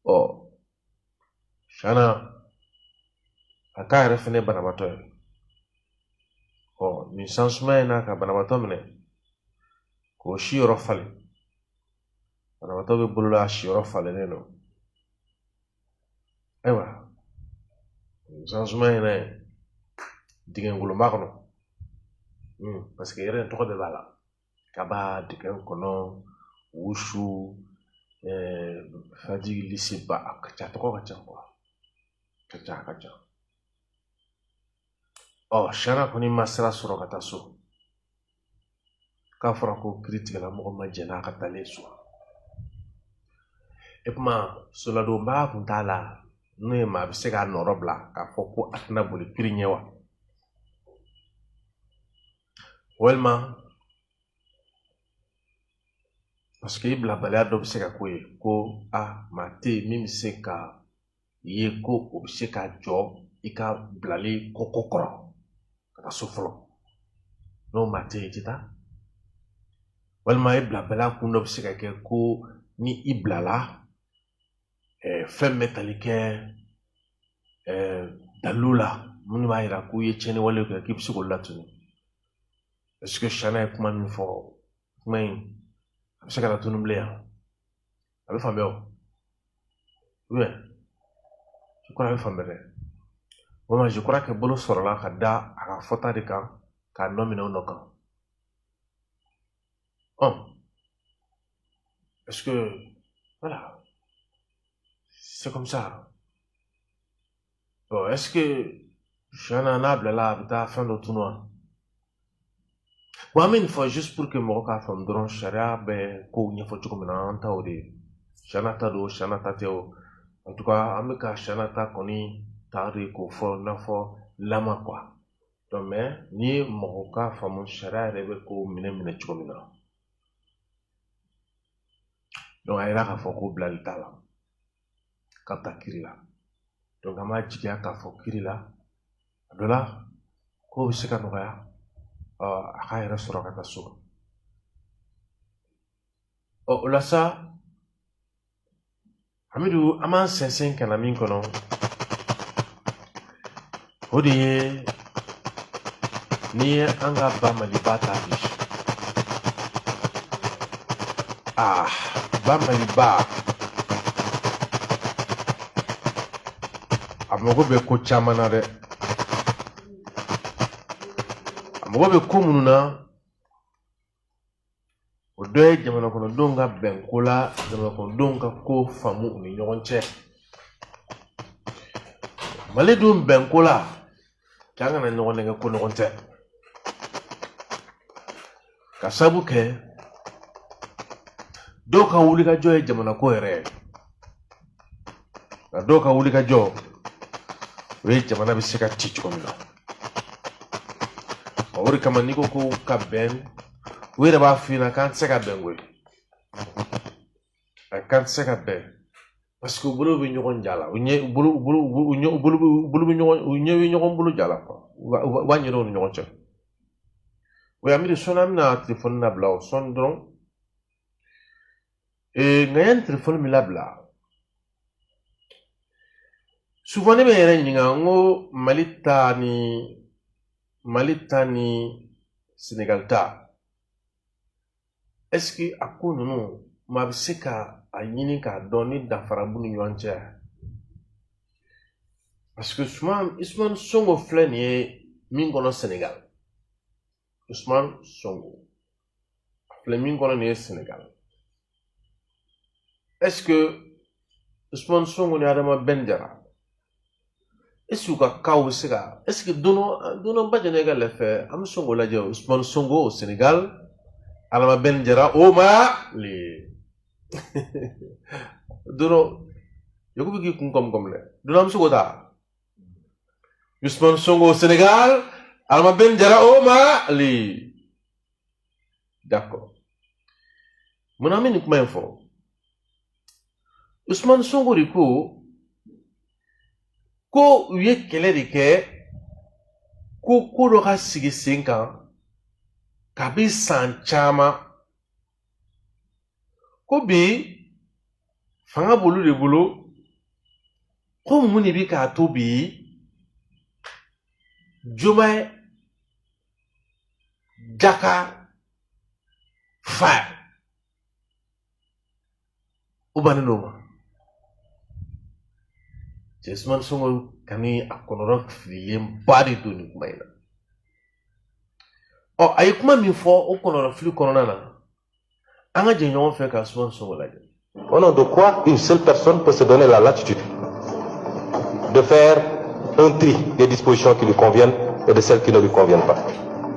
Ɔ, Sana a k'a yɛrɛ fana ye banabaatɔ ye. Ɔ, nin san sumaya in na, ka banabaatɔ minɛ k'o siyɔrɔ falen, banabaatɔ bɛ bolola, a siyɔrɔ falennen don. Ayiwa, nin san sumaya in na yen, dingɛ kolonba kɔnɔ, parce que yɛrɛ tɔgɔ bɛɛ b'a la, kaba dingɛ kɔnɔ, wusu, fajigi lisiba, a ka ca, tɔgɔ ka ca quoi, ka ca, a ka ca. Ɔ, Sana kɔni ma sira sɔrɔ ka taa so, k'a fɔra ko kiiritigɛlamɔgɔ ma jɛn n'a ka taalen so. E kuma soladonbaa kun t'a la, n'o ye maa bɛ se k'a nɔrɔ bila k'a fɔ ko a tɛna boli kiiri ɲɛ wa? Walima parce que i bilabaliya dɔ bɛ se ka k'o ye ko a maa tɛ yen min bɛ se ka ye ko o bɛ se ka jɔ i ka bilali kɔkɔ kɔrɔ ka taa so fɔlɔ. N'o maa tɛ yen, i tɛ taa. Walima i bilabaliya kun dɔ bɛ se ka kɛ ko ni i bilala, fɛn bɛ tali kɛ dalilu la minnu b'a yira k'u ye tiɲɛni wale kɛ, k'i bɛ se k'o latunu. Est-ce que Sana ye kuma min fɔ, kuma in a bɛ se ka latunu bilen yan? A bɛ faamuya o, ou bien je crois a bɛ faamuya dɛ. Walima je crois que bolo sɔrɔla ka da a ka fɔta de kan k'a nɔ minɛ o nɔ kan. Ɔ, est-ce que voilà, c'est comme ça. Bon, est-ce que Sana n'a bilala, a bɛ taa fɛn dɔ tunu wa? Bon, an bɛ nin fɔ juste pour que mɔgɔ k'a faamu dɔrɔn, sariya bɛ kow ɲɛfɔ cogo min na, an ta o de ye. Sana ta don, Sana ta tɛ o. En tout cas, an bɛ ka Sana ta kɔni ta de k'o fɔ i n'a fɔ lama quoi. Donc, mais ni mɔgɔ k'a faamu sariya yɛrɛ bɛ kow minɛ minɛ cogo min na. Donc a yira k'a fɔ ko bilali t'a la k'a bɛ taa kiiri la. Donc an b'a jigiya k'a fɔ kiiri la, a dɔ la ko bɛ se ka nɔgɔya, a k'a yɛrɛ sɔrɔ ka taa so. Ɔ, o la sa, Hamidu, an b'an sɛnsɛn ka na min kɔnɔ, o de ye n'i ye an ka ba Maliba ta bi, aa, ba Maliba a mago bɛ ko caman na dɛ. A mago bɛ ko minnu na, o dɔ ye jamana kɔnɔdenw ka bɛnko la, jamana kɔnɔdenw ka ko faamu u ni ɲɔgɔn cɛ. Mali dun bɛnko la, k'an kana ɲɔgɔn nɛgɛ ko ɲɔgɔn tɛ, ka sabu kɛ dɔw ka wulikajɔ ye jamana ko yɛrɛ ye, nka dɔw ka wulikajɔ o ye jamana bɛ se ka ci cogo min na. O de kama n'i ko ko ka bɛn, u yɛrɛ b'a f'i ɲɛna k'an tɛ se ka bɛn koyi, k'an tɛ se ka bɛn, parce que u bolo bɛ ɲɔgɔn ja la, u ɲɛ u bolo u bolo u ɲɛ u bolo u bolo bɛ ɲɔgɔn, u ɲɛ bɛ ɲɔgɔn bolo ja la quoi. U b'a ɲɛdɔn u ni ɲɔgɔn cɛ. O y'an miiri sɔnni an bɛna telefɔni labila o sɔnni dɔrɔn. Nka yanni telefɔni bɛ labila, souvent ne bɛ n yɛrɛ ɲininka n ko Mali ta ni Senegal ta, est-ce que a ko ninnu maa bɛ se ka a ɲini k'a dɔn ni danfara b'u ni ɲɔgɔn cɛ? Parce que Ousmane Sonko filɛ nin ye min kɔnɔ Senegal, Ousmane Sonko Filɛ min kɔnɔ nin ye Sénégal. Est-ce que Ousmane Sonko ni Adama Ben Jara, est-ce que u ka cas bɛ se ka, est-ce que don dɔ Bajɛnɛ ka lɛfɛ an bɛ sɔn k'o lajɛ? Ousmane Sonko au Sénégal, Adama Ben Jara au Mali. Don dɔ Yakubu k'i kun kɔmi kɔmi dɛ, don dɔ an bɛ se k'o ta. Ousmane Sonko au Sénégal, Adama Ben Jara au Mali. D'accord. Mun an bɛ nin kuma in fɔ? Ousmane Sonko de ko u ye kɛlɛ de kɛ ko dɔ ka sigi sen kan kabi san caman, ko bi fanga b'olu de bolo, ko mun de bi k'a to bi Diomaye Diakhar Faye o bannen d'o ma? Cɛ Ousmane Sonko kani a kɔnɔrɔ fililenba de don nin kuma in na. Ɔ, a ye kuma min fɔ o kɔnɔrɔ fili kɔnɔna na, an ka jɛ ɲɔgɔn fɛ ka Ousmane Sonko lajɛ. Au nom de quoi une seule personne peut se donner la latitude de faire un tri des dispositions qui lui conviennent et de celles qui ne lui conviennent pas?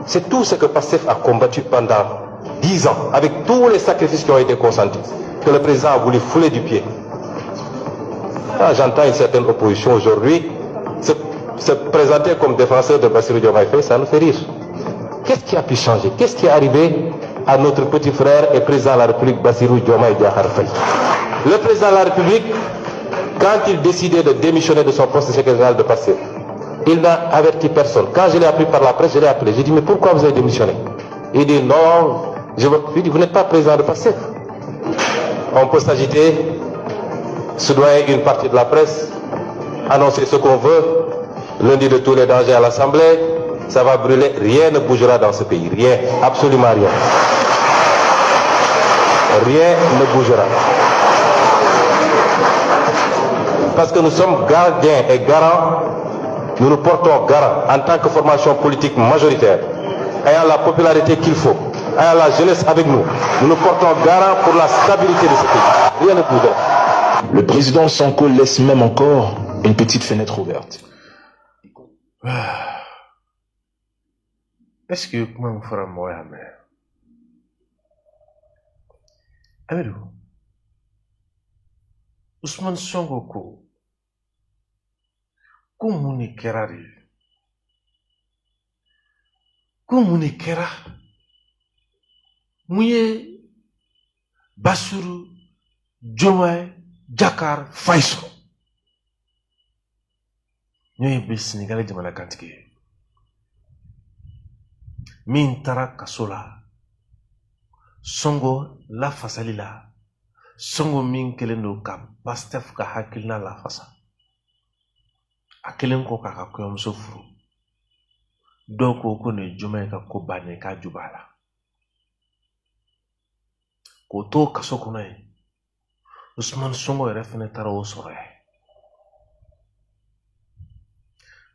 C'est tout ce que PASTEF a combattu pendant 10 ans, avec tous les sacrifices qui ont été consentis, que le président a voulu fouler du pied. Ah, j'entends une certaine opposition aujourd'hui se présenter comme défenseur de Bassirou Diomaye Faye, ça nous fait rire. Qu'est-ce qui a pu changer? Qu'est-ce qui est arrivé à notre petit frère et président de la République, Bassirou Diomaye Diakhar Faye? Le président de la République, quand il décidait de démissionner de son poste de secrétaire général de PASTEF, il n'a averti personne. Quand je l'ai appris par la presse, je l'ai appelé. J'ai dit, mais pourquoi vous avez démissionné? Il dit, non, je veux... Je dis, vous n'êtes pas président de PASTEF. On peut s'agiter, soudoyer une partie de la presse, annoncer ce qu'on veut, lundi de tous les dangers à l'Assemblée, ça va brûler, rien ne bougera dans ce pays, rien, absolument rien. Rien ne bougera. Parce que nous sommes gardiens et garants, nous nous portons garants en tant que formation politique majoritaire, ayant la popularité qu'il faut, ayant la jeunesse avec nous, nous nous portons garants pour la stabilité de ce pays. Rien ne bougera. Le président Sonko laisse même encore une petite fenêtre ouverte. Est-ce que kuma in fɔra mɔgɔ y'a mɛn? Amidu, Ousmane Sonko ko mun de kɛra de? Ko mun de kɛra? Mun ye Bassirou Diomaye Diakhar Faye sɔrɔ? N'o ye bi Senegali jamana kantigi ye min taara kaso la Sonko lafasali la, Sonko min kɛlen don ka Pastef ka hakilina lafasa, a kɛlen kɔ k'a ka kɔɲɔmuso furu, dɔw ko nin ye Diomaye ka ko bannen k'a ju b'a la, k'o to kaso kɔnɔ yen. Ousmane Sonko yɛrɛ fɛnɛ taara o sɔrɔ yen.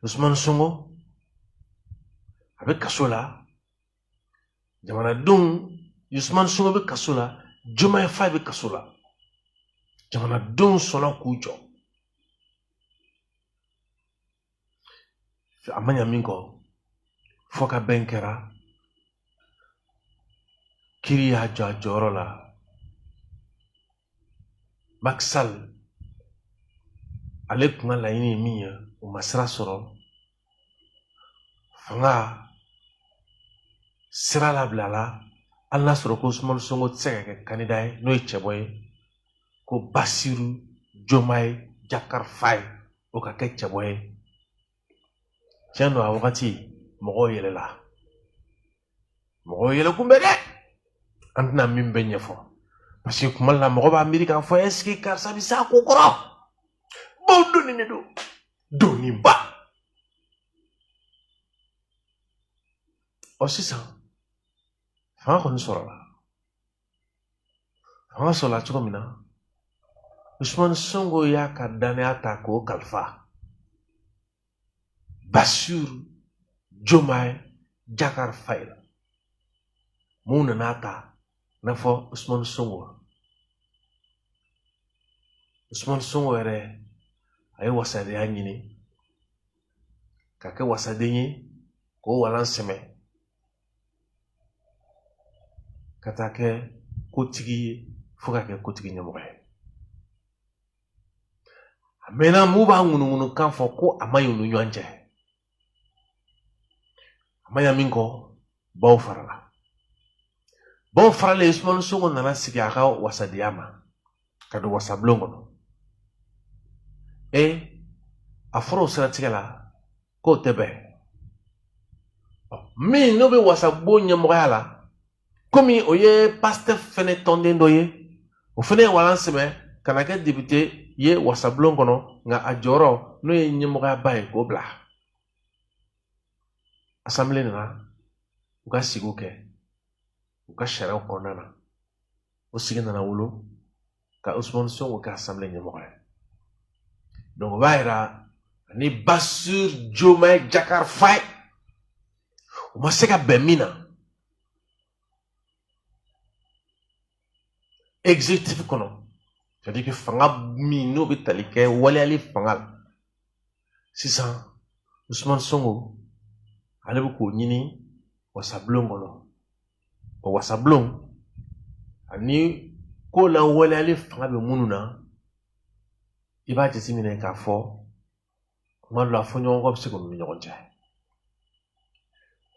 Ousmane Sonko a bɛ kaso la, jamanadenw, Ousmane Sonko bɛ kaso la, Diomaye Faye bɛ kaso la, jamanadenw sɔnna k'u jɔ. A ma ɲa min kɔ, fɔ ka bɛn kɛra, kiri y'a jɔ a jɔyɔrɔ la. Macky Sall ale kun ka laɲini ye min ye, o ma sira sɔrɔ. Fanga sira labila la, hali n'a sɔrɔ ko Ousmane Sonko tɛ se ka kɛ candidat ye, n'o ye cɛbɔ ye, ko Bassirou Diomaye Diakhar Faye o ka kɛ cɛbɔ ye. Tiɲɛ don, a wagati mɔgɔw yɛlɛla, mɔgɔw yɛlɛ kun bɛ dɛ. An tɛna min bɛɛ ɲɛfɔ, parce que kuma la mɔgɔ b'a miiri k'a fɔ est ce que karisa bɛ s'a ko kɔrɔ? Baw donni de don, donniba. Ɔ, sisan fanga kɔni sɔrɔla, fanga sɔrɔla cogo min na, Ousmane Sonko y'a ka danaya ta k'o kalifa Bassirou Diomaye Diakhar Faye la. Mun nana ta I n'a fɔ Usumani Sonko. Usumani Sonko yɛrɛ, a ye wasadenya ɲini ka kɛ wasaden ye, k'o walan sɛmɛ ka taa kɛ kotigi ye, fo ka kɛ kotigi ɲɛmɔgɔ ye. A mɛnna, mun b'a ŋunuŋunukan fɔ ko a ma ɲi u ni ɲɔgɔn cɛ. A ma ɲa min kɔ, baw farala. Baw faralen, Usumani Sonko nana sigi a ka wasadenya ma ka don wasabulon kɔnɔ. E, a fɔra o siratigɛ la k'o tɛ bɛn. Min n'o bɛ wasabulon ɲɛmɔgɔya la, komi o ye Pastef fɛnɛ tɔnden dɔ ye, o fɛnɛ ye walan sɛmɛ ka na kɛ depite ye wasabulon kɔnɔ, nka a jɔyɔrɔ n'o ye ɲɛmɔgɔyaba ye, k'o bila. Assemblée nana u ka sigiw kɛ u ka sariyaw kɔnɔna na. O sigi nana wolo ka Usumani Sonko kɛ assemblée ɲɛmɔgɔ ye. Donc o b'a yira ani Bassirou Diomaye Diakhar Faye, u ma se ka bɛn min na exécutif kɔnɔ, c'est à dire que fanga min n'o bɛ tali kɛ waleyali fanga la sisan, Usumani Sonko ale bɛ k'o ɲini wasabulon kɔnɔ. O wasabulon ani ko lawaleyali fanga bɛ minnu na, i b'a jateminɛ k'a fɔ kuma dɔ la fɔɲɔgɔnkɔ bɛ se k'olu ni ɲɔgɔn cɛ.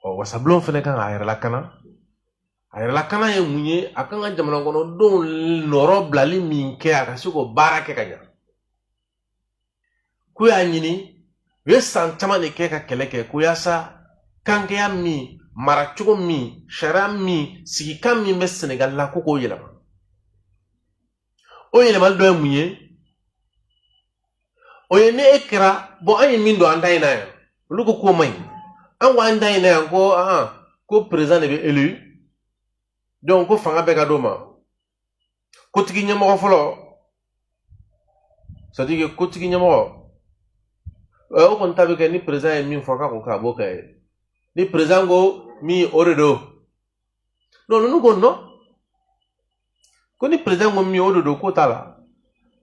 Ɔ, wasabulon fana kan k'a yɛrɛ lakana. A yɛrɛ lakana ye mun ye? A kan ka jamana kɔnɔdenw nɔrɔ bilali min kɛ, a ka se k'o baara kɛ ka ɲa. K'u y'a ɲini, u ye san caman de kɛ ka kɛlɛ kɛ ko yaasa kankɛya min, maracogo min, sariya min, sigikan min bɛ Senegali la, ko k'o yɛlɛma. O yɛlɛmali dɔ ye mun ye? O ye ni e kɛra bɔn, an ye min don an da in na yan, olu ko k'o man ɲi. An ko an da in na yan ko ahan, ko président de bɛ élu, donc ko fanga bɛɛ ka d'o ma. Kotigi ɲɛmɔgɔ fɔlɔ, c'est à dire que kotigi ɲɛmɔgɔ, o kɔni ta bɛ kɛ ni président ye min fɔ k'a ko k'a b'o kɛ. Ni président ko min, o de don. Non, ninnu ko non, ko ni président ko min, o de don, k'o t'a la.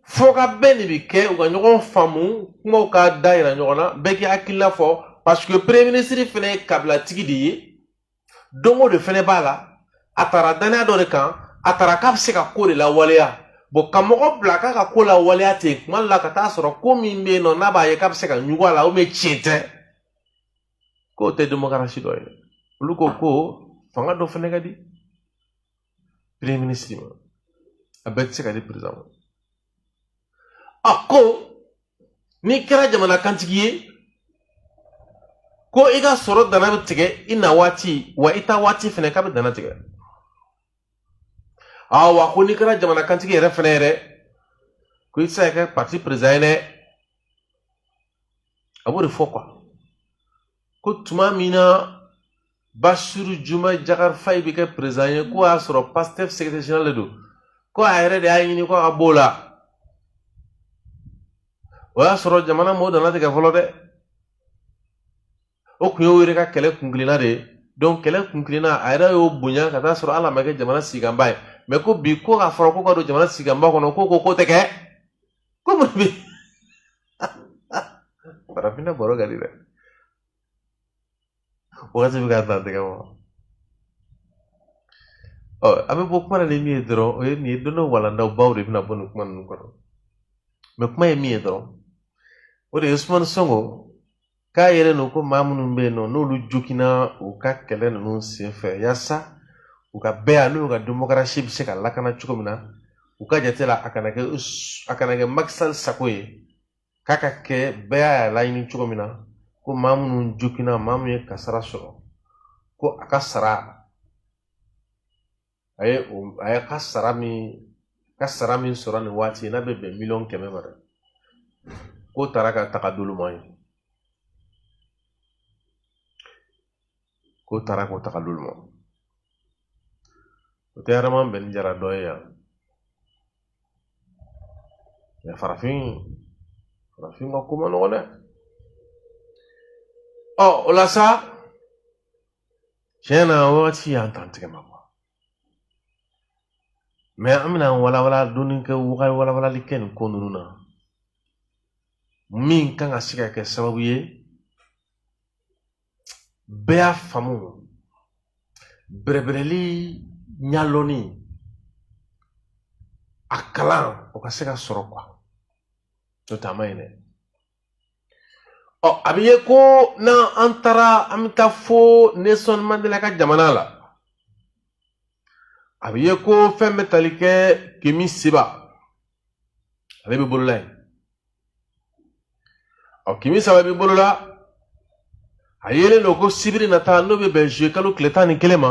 Fo ka bɛn de bi kɛ, u ka ɲɔgɔn faamu, kumaw ka da yira ɲɔgɔn na, bɛɛ k'i hakilina fɔ, parce que premier ministre fɛnɛ ye kabilatigi de ye, donko de fɛnɛ b'a la. A taara danaya dɔ de kan, a taara k'a bɛ se ka ko de lawaleya. Bon, ka mɔgɔ bila k'a ka ko lawaleya ten, kuma dɔ la ka taa sɔrɔ ko min bɛ yen nɔ, n'a b'a ye k'a bɛ se ka ɲugu a la, ou bien tiɲɛ tɛ, k'o tɛ démocratie dɔ ye. Olu ko ko fanga dɔ fɛnɛ ka di premier ministre ma, a bɛɛ tɛ se ka di président ma. A ko n'i kɛra jamana kantigi ye, ko i ka sɔrɔ dana bɛ tigɛ i na waati wa, i ta waati fɛnɛ k'a bɛ dana tigɛ. Awa, ko n'i kɛra jamana kantigi yɛrɛ fɛnɛ yɛrɛ, ko i tɛ se ka kɛ parti président ye dɛ. A b'o de fɔ quoi, ko tuma min na Bassirou Diomaye Diakhar Faye bɛ kɛ président ye, k'o y'a sɔrɔ Pastef secrétaire général de don, ko a yɛrɛ de y'a ɲini ko a ka b'o la. O y'a sɔrɔ jamana m'o dana tigɛ fɔlɔ dɛ. O kun y'o yɛrɛ ka kɛlɛ kunkilenna de ye. Donc kɛlɛ kunkilenna, a yɛrɛ y'o bonya ka taa sɔrɔ hali a ma kɛ jamana siganba ye. Mais ko bi, ko k'a fɔra ko ka don jamana siganba kɔnɔ, ko ko tɛ kɛ, ko mun bɛ farafinna baro ka di dɛ. Wagati bɛ ka dan tigɛ ma. Ɔ, an bɛ bɔ kuma na ni min ye dɔrɔn, o ye nin ye. Don dɔ walandaw baw de bɛna bɔ nin kuma ninnu kɔnɔ. Mais kuma ye min ye dɔrɔn, o de ye Usumani Sonko k'a yɛrɛ don ko maa minnu bɛ yen nɔ, n'olu joginna u ka kɛlɛ ninnu senfɛ, yaasa u ka bɛɛ yan, n'u ka démocratie bɛ se ka lakana cogo min na, u ka jate la, a kana kɛ Macky Sall sago ye, k'a ka kɛ bɛɛ y'a laɲini cogo min na, ko maa minnu joginna, maa min ye kasara sɔrɔ, ko a ka sara, a ye o a ye ka sara min sɔrɔ nin waati n'a bɛ bɛn miliyɔn 100 ma dɛ, k'o taara ka taga d'olu ma ye, k'o taara k'o taga d'olu ma. O tɛ Adama Bɛn Jara dɔ ye yan. Mais farafin ka ko ma nɔgɔn dɛ. Ɔ, o la sa, tiɲɛ na, wagati y'an tan tigɛ ma kuwa. Mais an bɛna walawala dɔɔni kɛ, walawalali kɛ nin ko ninnu na, min kan ka se ka kɛ sababu ye bɛɛ y'a faamu bɛrɛbɛrɛli ɲalɔnni a kalan o ka se ka sɔrɔ quoi. N'o tɛ a ma ɲi dɛ. Ɔ, a bɛ ye ko n'an an taara, an bɛ taa fo Nelson Mandela ka jamana la, a bɛ ye ko fɛn bɛ tali kɛ Kemi Seba, ale bɛ bolola yen. Ɔ, Kemi Seba bɛ bolola, a yelen don ko sibiri nata, n'o bɛ bɛn zuye kalo tile 11 ma,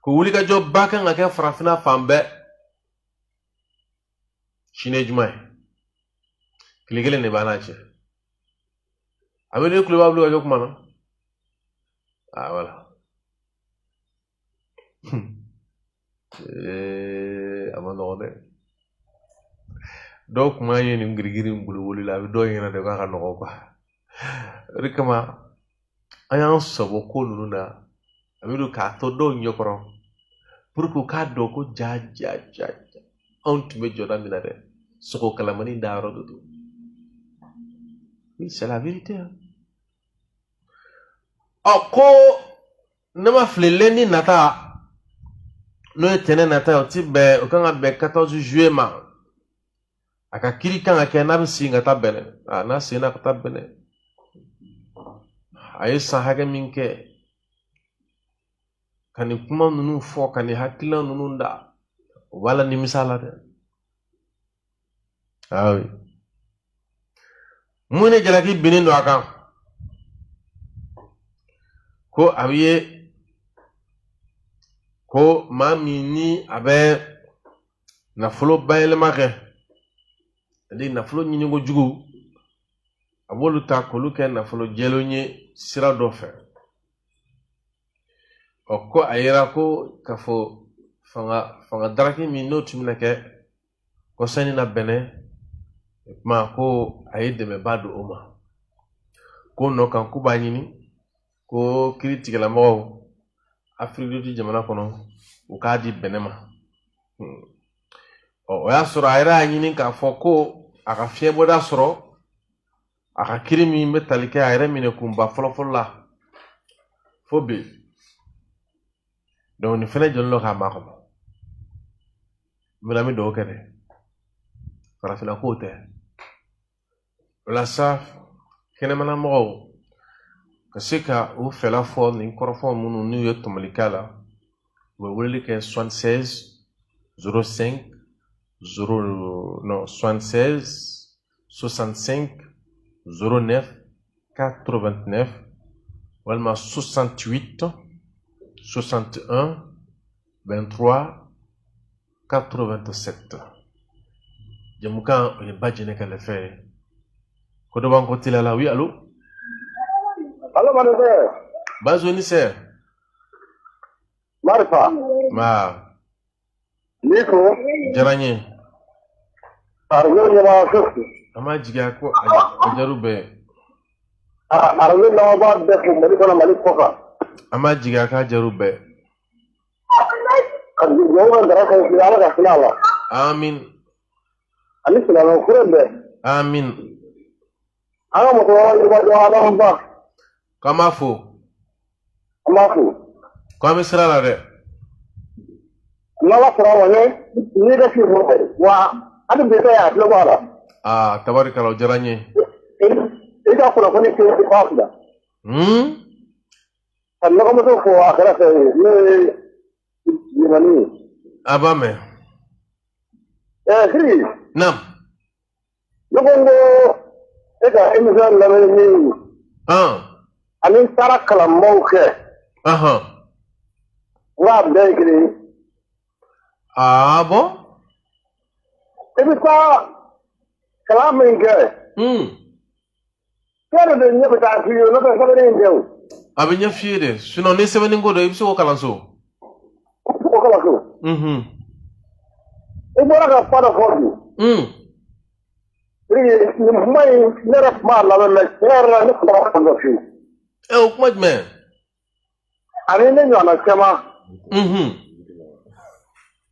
ko wulikajɔba kan ka kɛ farafinna fan bɛɛ. Sini ye juma ye, tile kelen de b'an n'a cɛ. A bɛ ne kulo b'a wulikajɔ kuma na. Ah, voilà. A ma nɔgɔn dɛ. Dɔw kun b'a ye nin girigiri in boliboli la, a bɛ dɔw ɲɛna de k'a ka nɔgɔn quoi. O de kama an y'an sɔbɔ ko ninnu na, a bɛ don k'a to dɔw ɲɛkɔrɔ pour que u k'a dɔn ko ja ja ja ja, anw tun bɛ jɔda min na dɛ, sogo kalamani dayɔrɔ de don. Oui, c'est la vérité, hein. Ɔ, ko ne ma fili, lundi nata, n'o ye tɛnɛ nata ye, o ti bɛn, o kan ka bɛn 14 juillet ma, a ka kiri kan ka kɛ n'a bɛ segin ka taa Bɛnɛ. A n'a seginna ka taa Bɛnɛ, a ye san hakɛ min kɛ ka nin kuma ninnu fɔ, ka nin hakilina ninnu da, o b'a la nimisa la dɛ. Ah oui, mun de jalaki binnen don a kan? Ko a bɛ ye ko maa min ni a bɛ nafolo bayɛlɛma kɛ, c'est-à-dire nafolo ɲini kojugu, a b'olu ta k'olu kɛ nafolo jɛlen ye sira dɔ fɛ. Ɔ, ko a yera ko k'a fɔ fanga daraki min n'o tun bɛna kɛ kɔsani na Bɛnɛ, o tuma ko a ye dɛmɛba don o ma, ko nɔ kan k'u b'a ɲini ko kiiri tigɛlamɔgɔw Afiriki du Sud jamana kɔnɔ, u k'a di Bɛnɛ ma. Ɔ, o y'a sɔrɔ a yɛrɛ y'a ɲini k'a fɔ ko a ka fiɲɛbɔda sɔrɔ a ka kiri min bɛ tali kɛ a yɛrɛ minɛ kunba fɔlɔfɔlɔ la fo bi. Donc nin fɛnɛ jɔlen don k'a makɔnɔ. N bɛna, an bɛ dugawu kɛ dɛ, farafinna kow tɛ. O la sa, kɛnɛmana mɔgɔw ka se ka u fɛla fɔ nin kɔrɔfɔ minnu n'u ye tɔmɔli k'a la, u bɛ weleli kɛ 76 05 0, non, 76 65 09 89 walima 68 61 23 87. Jamukan, o ye Ba Jɛnɛ ka lɛfɛ ye. Ko dɔ b'an kɔ teliya la. Oui, allo? Allo, Manufɛ. Bazo ni sɛ. Marifa. Ma. N'i ko. Diyara n ye. Arajo ɲɛmaa so. An b'a jigiya ko a jar'u bɛɛ. Arajo lamɛnbaa bɛɛ fo Mali kɔnɔ, Mali kɔ kan. An b'a jigiya k'a jar'u bɛɛ. Ka dugawu ka dara kɛ Ala ka hinɛ a la. Amin. Ani silamɛ kura bɛɛ. Amin. An ka mɔgɔkɔrɔba yirimajɔ Adamu Ba. K'an b'a fo. An b'a fo. K'an bɛ sira la dɛ. N'Ala sɔnna a ma, ne n'i ka fɔ wa hali bi y'a tulo b'a la. Aa, tabarikala, o diyara n ye. I ka kunnafoni kɛ i b'a fila. Ka nɔgɔmuso fo a kɛrɛfɛ, n'o ye Yemani ye. A b'a mɛn. Ɛɛ, Siriki. Naam. Ne ko n ko e ka émission lamɛnni min ani n taara kalanbaw kɛ. N k'a bɛɛ ye kelen ye. Ah bon? I bɛ taa kalan min kɛ. Fɛn dɔ de ɲɛ bɛ taa f'i ye, n'o tɛ sɛbɛnni in tɛ o. A bɛ ɲɛ f'i ye de, sinon ni sɛbɛnni ko don, i bɛ se k'o kalan so. I bɛ se k'o kalan so. I bɔra ka kuma dɔ fɔ bi. Nin kuma in, ne yɛrɛ tun b'a lamɛn, mais tiɲɛ yɛrɛ la, ne tun b'a faamuya fiyewu. Ɛ, o kuma jumɛn? Ani ne ɲɔgɔnna caman.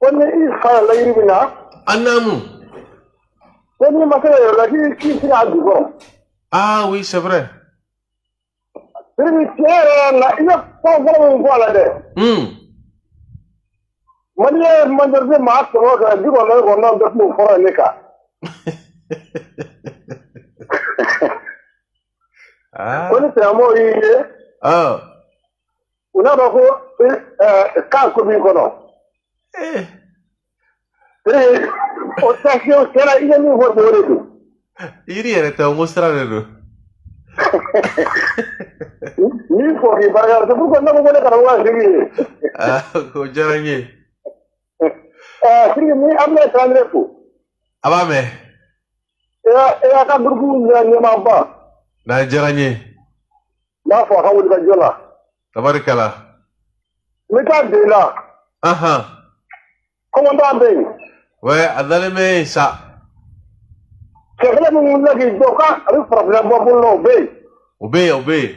Ko ni i fa yɛlɛla yiri min na. A naamu. Ko n'i ma se ka yɛlɛ k'i tɛ se k'a ju. Ah oui, c'est vrai. Sidiki, tiɲɛ yɛrɛ la, i bɛ fɛn fɔlɔ min fɔ a la dɛ. Malien majorité maa 199 bɛɛ tun b'o fɔlɔ ne kan. Ko ni silamɛw y'i ye. U n'a dɔn ko k'a ko b'i kɔnɔ. O tɛ fiyewu, tiɲɛ na, i ye min fɔ o de don. Yiri yɛrɛ tɛ, n ko sira de don. Ni fɔ k'i barika, c'est pourquoi ne ko ko ne karamɔgɔ ye Sidiki ye. O diyara n ye. Sidiki, ni an bɛna Traoré fo. A b'a mɛn. E y'a ka groupe ɲɛmaaba. N'a diyara n ye. N b'a fɔ a ka wulikajɔ la. Tabarikala. N bɛ taa den na. Commandant bɛ yen. Ouais, a dalen bɛ yen sa. Cɛ kelen min wulila k'i jɔ k'a bɛ farafinna bɔ bolo la, o bɛ yen. O bɛ yen, o bɛ yen.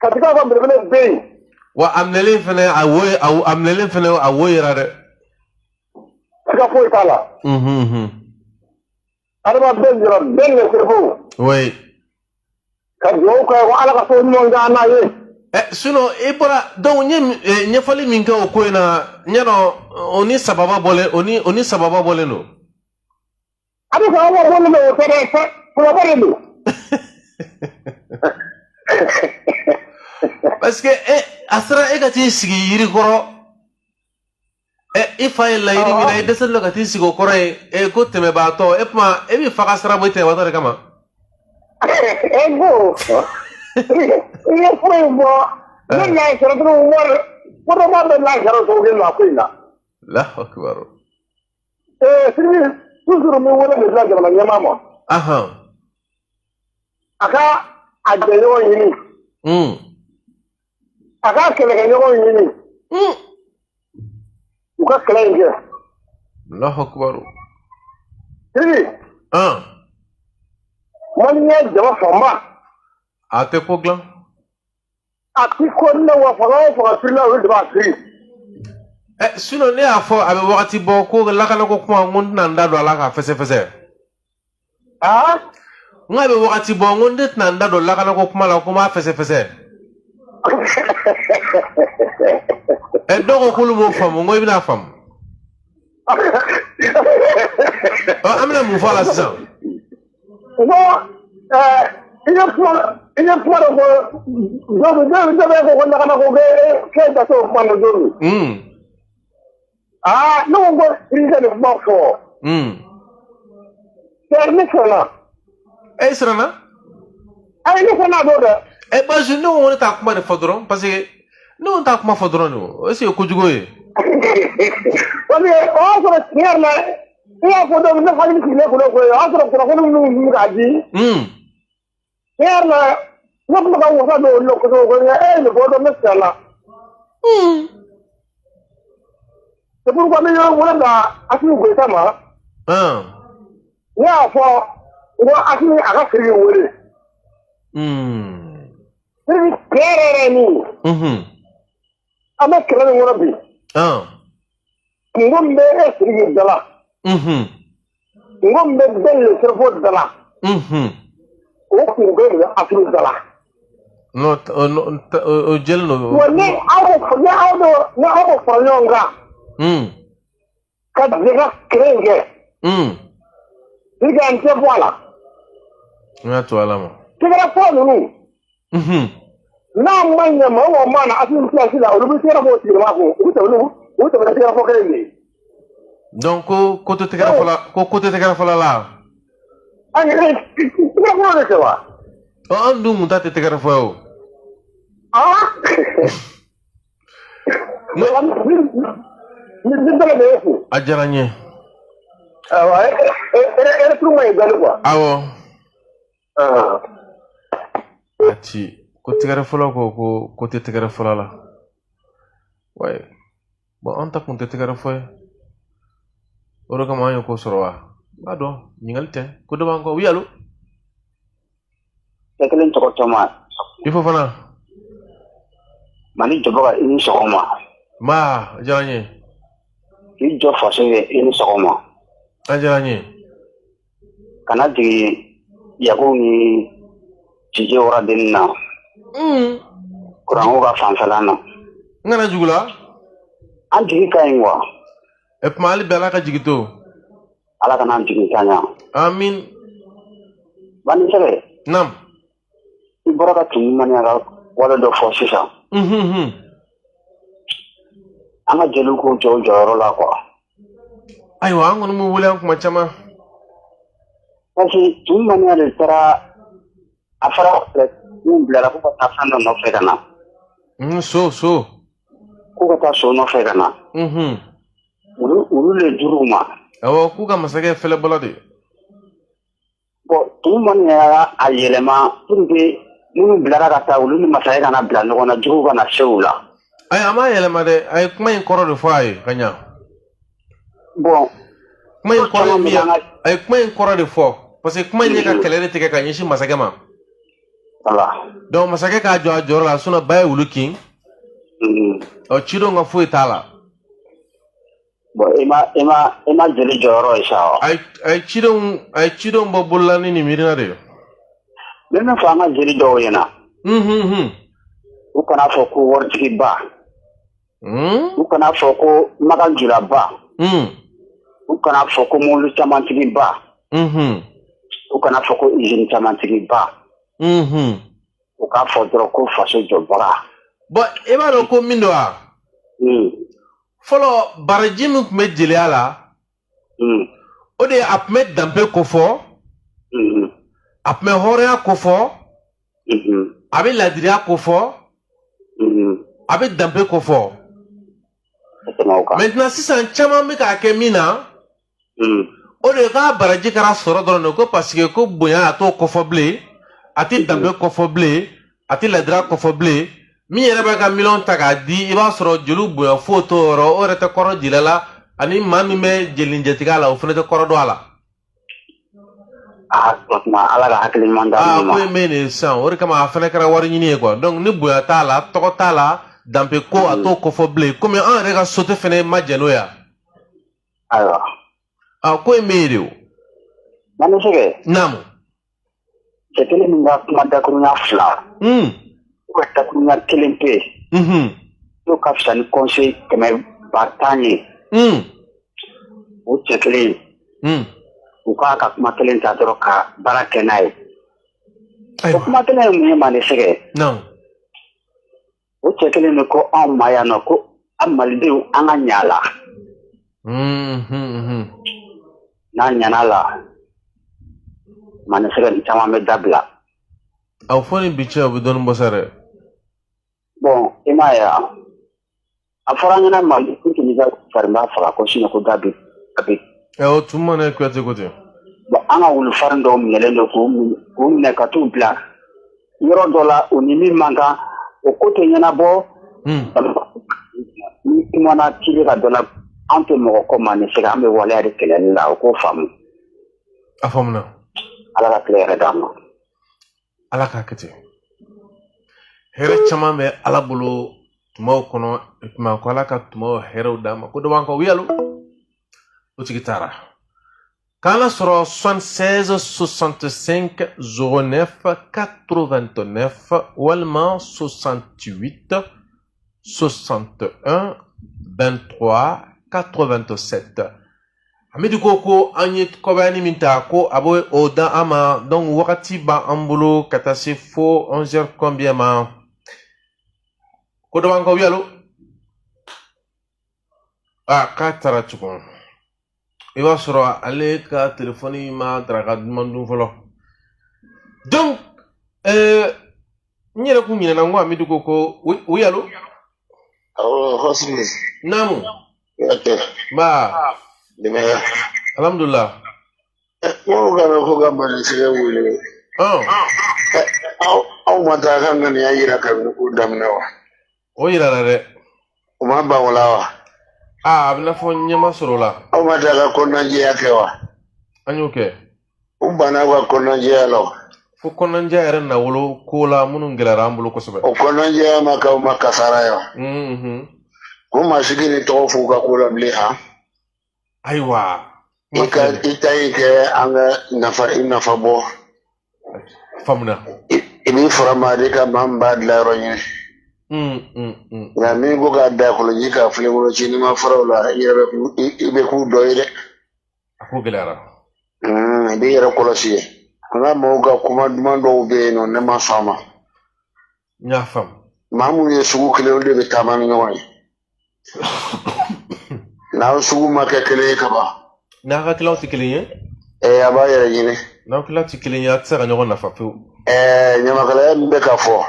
Katikaw ka belebele bɛ yen. Wa a minɛlen fɛnɛ, a wo, a minɛlen fɛnɛ, a wo yera dɛ. Siga foyi t'a la. Adama bɛɛ jɔra bɛɛ le sirifo. Oui. Ka dugawu kɛ ko Ala ka so ɲuman k'an n'a ye. Sinon i bɔra, donc n ye ɲɛfɔli min kɛ o ko in na, n y'a dɔn o ni sababa bɔlen, o ni sababa bɔlen don. A bɛ sababa bɔlen don, o tɛ dɛ, sababa de don. Parce que a sera e ka t'i sigi yiri kɔrɔ, i fa ye layiri min na, i dɛsɛlen don ka t'i sigi o kɔrɔ yen, ko tɛmɛbaatɔ, e kuma e b'i fa ka sira bɔ i tɛmɛbaatɔ de kama. E ko i ye fura in bɔ ne n'a sɔrɔ dɔrɔn, wari kɔnɔma bɛ n'a sɔrɔ cogo kelen na ko in na. Allahu akbar. Sidiki, toujours n bɛ wele de bila jamana ɲɛmaa ma. A ka a jɛɲɔgɔn ɲini. A ka kɛlɛkɛɲɔgɔn ɲini. U ka kɛlɛ in kɛ. Allahu akbar. Sidiki. Malien jama fanba. A tɛ ko dilan. A ti ko dilan, wa fanga o fanga firila, olu de b'a firi. Sinon ne y'a fɔ a bɛ wagati bɔ ko lakanako kuma, n ko n tɛna n da don a la k'a fɛsɛfɛsɛ. N k'a bɛ wagati bɔ, n ko ne tɛna n da don lakanako kuma la, ko n b'a fɛsɛfɛsɛ. Dɔw ko k'olu m'o faamu, n ko i bɛna faamu. An bɛna mun fɔ a la sisan? N ko i ye kuma dɔ fɔ, dɔ bɛ ko lakanako k'e da t'o kuma na don min. Ne ko i ka nin kuma fɔ. Ne siranna. E siranna? Ayi, ne siranna don dɛ. Parce que ne ko ne t'a kuma de fɔ dɔrɔn, parce que ne ko n t'a kuma fɔ dɔrɔn de, o est ce que kojugu ye? Parce que o y'a sɔrɔ tiɲɛ yɛrɛ la, i y'a fɔ don min, ne hakili sigilen kun don koyi, o y'a sɔrɔ kunnafoni minnu tun bɛ k'a di. Tiɲɛ yɛrɛ la, ne tun bɛ ka wasa don olu la kosɛbɛ ko e ye nin fɔ dɔrɔn, ne siranna. C'est pourquoi n bɛ yɔrɔ wele bila Assimi Goïta ma. Ne y'a fɔ n ko Assimi a ka Sidiki wele. Sidiki, tiɲɛ yɛrɛ yɛrɛ ye min ye. An bɛ kɛlɛ min kɔnɔ bi. Kungo min bɛ e Sidiki da la. Kungo min bɛ bɛɛ le cerveau da la. O kungo kelen de bɛ Assimi da la. Non, o jɛlen don. Wa ni aw ko fara ɲɔgɔn kan. Ka jɛ ka kɛlɛ in kɛ. Sidiki, an tɛ bɔ a la. N y'a to Ala ma. Tɛgɛrɛ fɔlɔ ninnu. N'a ma ɲɛ, maa o maa na Assimi place la, olu bɛ tɛgɛrɛ fɔ o sigiyɔrɔma kun, u bɛ tɛmɛ n'u tɛmɛ tɛgɛrɛ fɔ kelen de ye. Donc ko tɛ tɛgɛrɛ fɔlɔ, ko tɛ tɛgɛrɛ fɔlɔ la. An yɛrɛ tɛgɛrɛ fɔlɔ de kɛ wa. An dun kun ta tɛ tɛgɛrɛ fɔ ye o. Ni bɛɛ de ye fo. A diyara n ye. Awɔ, e turu ma ɲi dɔɔnin quoi. Awɔ. A ci ko tɛgɛrɛ fɔlɔ ko tɛ tɛgɛrɛ fɔlɔ la. Ouais. Bon, an ta kun tɛ tɛgɛrɛ fɔ ye. O de kama an ye ko sɔrɔ wa? N b'a dɔn, ɲininkali tɛ. Ko dɔ b'an kɔ. Oui, allo? Cɛ kelen tɔgɔ Tɔma. I fo fana. Mali jɔbaga, i ni sɔgɔma. Ma, a diyara n ye. K'i jɔ faso ye i ni sɔgɔma. A diyara n ye. Kana jigin Yaku ni Jije waradenni na. Kuranko ka fanfɛla na. N kana jigin u la. An jigi ka ɲi wa. E tuma hali bi Ala ka jigi to. Ala kana an jigi tanya. Amin. Bani Sɛgɛ. Naam. I bɔra ka Tumu Maniya ka wale dɔ fɔ sisan. An ka jeliw k'u jɔ u jɔyɔrɔ la quoi. Ayiwa, an kɔni b'u wele an kuma caman. Parce que Tumu Maniya de taara a fɔra min bilara k'u ka taa fɛn dɔ nɔfɛ ka na. So so. K'u ka taa so nɔfɛ ka na. Olu le juru ma. Awɔ, k'u ka masakɛ fɛlɛbɔla de. Bon, Tumu Maniya y'a a yɛlɛma pour que minnu bilara ka taa olu ni masakɛ kana bila ɲɔgɔn na, juguw kana se u la. Ayi, a m'a yɛlɛma dɛ, a ye kuma in kɔrɔ de fɔ a ye ka ɲa. Bon. Kuma in kɔrɔ ye min ye, a ye kuma in kɔrɔ de fɔ parce que kuma in ye ka kɛlɛ de tigɛ ka ɲɛsin masakɛ ma. Voilà. Donc masakɛ k'a jɔ a jɔyɔrɔ la, sinon ba ye wulu kin. Ɔ, cidenw ka foyi t'a la. Bon, e ma jeli jɔyɔrɔ ye sa wa. A ye cidenw bɔ bolola ni nin miirina de ye. Ne bɛ fɔ an ka jeli dɔw ɲɛna. U kana fɔ ko waritigiba. U kana fɔ ko makan julaba. U kana fɔ ko mobili camantigiba. U kana fɔ ko usine camantigiba. U k'a fɔ dɔrɔn ko faso jɔbaga. Bon, e b'a dɔn ko min don wa? Fɔlɔ, baraji min tun bɛ jeliya la, o de ye a tun bɛ danbe kofɔ, a tun bɛ hɔrɔnya kofɔ, a bɛ ladiriya kofɔ, a bɛ danbe kofɔ. Maintenant sisan caman bɛ k'a kɛ min na, o de ye k'a baraji kɛra sɔrɔ dɔrɔn de ko parce que ko bonya a t'o kofɔ bilen, a tɛ danbe kofɔ bilen, a tɛ ladiriya kofɔ bilen. Min yɛrɛ bɛ ka miliyɔn ta k'a di, i b'a sɔrɔ jeliw bonya foyi t'o yɔrɔ, o yɛrɛ tɛ kɔrɔ jeliya la, ani maa min bɛ jelinijɛtigiya la, o fana tɛ kɔrɔ dɔn a la. Aa, o tuma Ala ka hakili ɲuman d'an ma. Ko in bɛ nin sisan, o de kama a fana kɛra wari ɲini ye quoi. Donc ni bonya t'a la, tɔgɔ t'a la, danbe ko a t'o kofɔ bilen, komi an yɛrɛ ka sote fana ma jɛn n'o ye. Ayiwa. Aa, ko in bɛ yen de o. Mani Sɛgɛ. Naamu. Cɛ kelen min ka kuma dakurunya fila. U ka dakurunya kelen pe. N'o ka fisa ni conseil 110 ye. O cɛ kelen. U k'a ka kuma kelen ta dɔrɔn ka baara kɛ n'a ye. O kuma kelen ye mun ye Mani Sɛgɛ? Naamu. O cɛ kelen de ko anw ma yan nɔ ko an Malidenw an ka ɲa la. N'an ɲana la, Mani Sɛgɛ nin caman bɛ dabila. Aw fɔ ni bi cɛ, o bɛ dɔɔnin bɔ sa dɛ. Bon, i m'a ye wa? A fɔra an ɲɛna Mali ko k'i ka farinba faga ko sinon ko da bɛ. Awɔ, Tumu Maniya Kuyate ko ten. Bon, an ka wulufarin dɔw minɛlen don k'u minɛ ka t'u bila yɔrɔ dɔ la, u ni min man kan, o ko tɛ ɲɛnabɔ. Ni kumana k'i bɛ ka dɔ la, an tɛ mɔgɔ kɔ Mani Sɛgɛ, an bɛ waleya de kɛlɛli la, o k'o faamu. A faamuna. Ala ka tile yɛrɛ d'an ma. Ala k'a kɛ ten. Hɛrɛ caman bɛ Ala bolo tumaw kɔnɔ, tuma ko Ala ka tumaw hɛrɛw d'an ma. Ko dɔ b'an kɔ, oui allo? O tigi taara. K'an lasɔrɔ 76 65 09 89 walima 68 61 23 87. Amidi ko an ye kɔbayani min ta ko a b'o o dan an ma, donc wagati b'an bolo ka taa se fo 11 heures combien ma. Ko dɔ b'an kɔ, oui allo? Ah, k'a taara tugun. I b'a sɔrɔ ale ka telefɔni ma daraka duman dun fɔlɔ. Donc n yɛrɛ kun ɲinɛna n ko Amidi ko oui allo? Awɔ, Hosni. Naamu. Kuyate. Ba. Denbaya. Alhamdulillah. Mɔgɔw ka mɛn ko ka Mani Sɛgɛ wele. Aw ma taa ka ŋaniya yira kabini ko daminɛ wa? O yira la dɛ. O ma ban o la wa? Aa, a bɛ n'a fɔ ɲɛ ma sɔrɔ o la. Aw ma taa ka kɔnɔnajɛya kɛ wa? An y'o kɛ. U banna aw ka kɔnɔnajɛya la wa? Fo kɔnɔnajɛya yɛrɛ na wolo ko la minnu gɛlɛyara an bolo kosɛbɛ. O kɔnɔnajɛya ma k'aw ma kasara ye wa? Ko maa sigi ni tɔgɔ f'u ka ko la bilen han? Ayiwa. I ka i ta in kɛ an ka nafa i nafa bɔ. Faamuna. I b'i fara maa de ka maa min b'a dilan yɔrɔ ɲini. Nka min ko k'a da kɔlɔji k'a filenkolo ci n'i ma fara o la i yɛrɛ bɛ k'u i bɛ k'u dɔ ye dɛ. A ko gɛlɛyara. I b'i yɛrɛ kɔlɔsi ye. An ka maaw ka kuma duman dɔw bɛ yen nɔ ne ma sɔn a ma. N y'a faamu. Maa minnu ye sugu kelen olu de bɛ taama ni ɲɔgɔn ye. N'aw sugu ma kɛ kelen ye kaban. N'aw hakililaw tɛ kelen ye. Ɛɛ a b'a yɛrɛ ɲini. N'aw hakililaw tɛ kelen ye a tɛ se ka ɲɔgɔn nafa pewu. Ɛɛ ɲamakalaya min bɛ ka fɔ.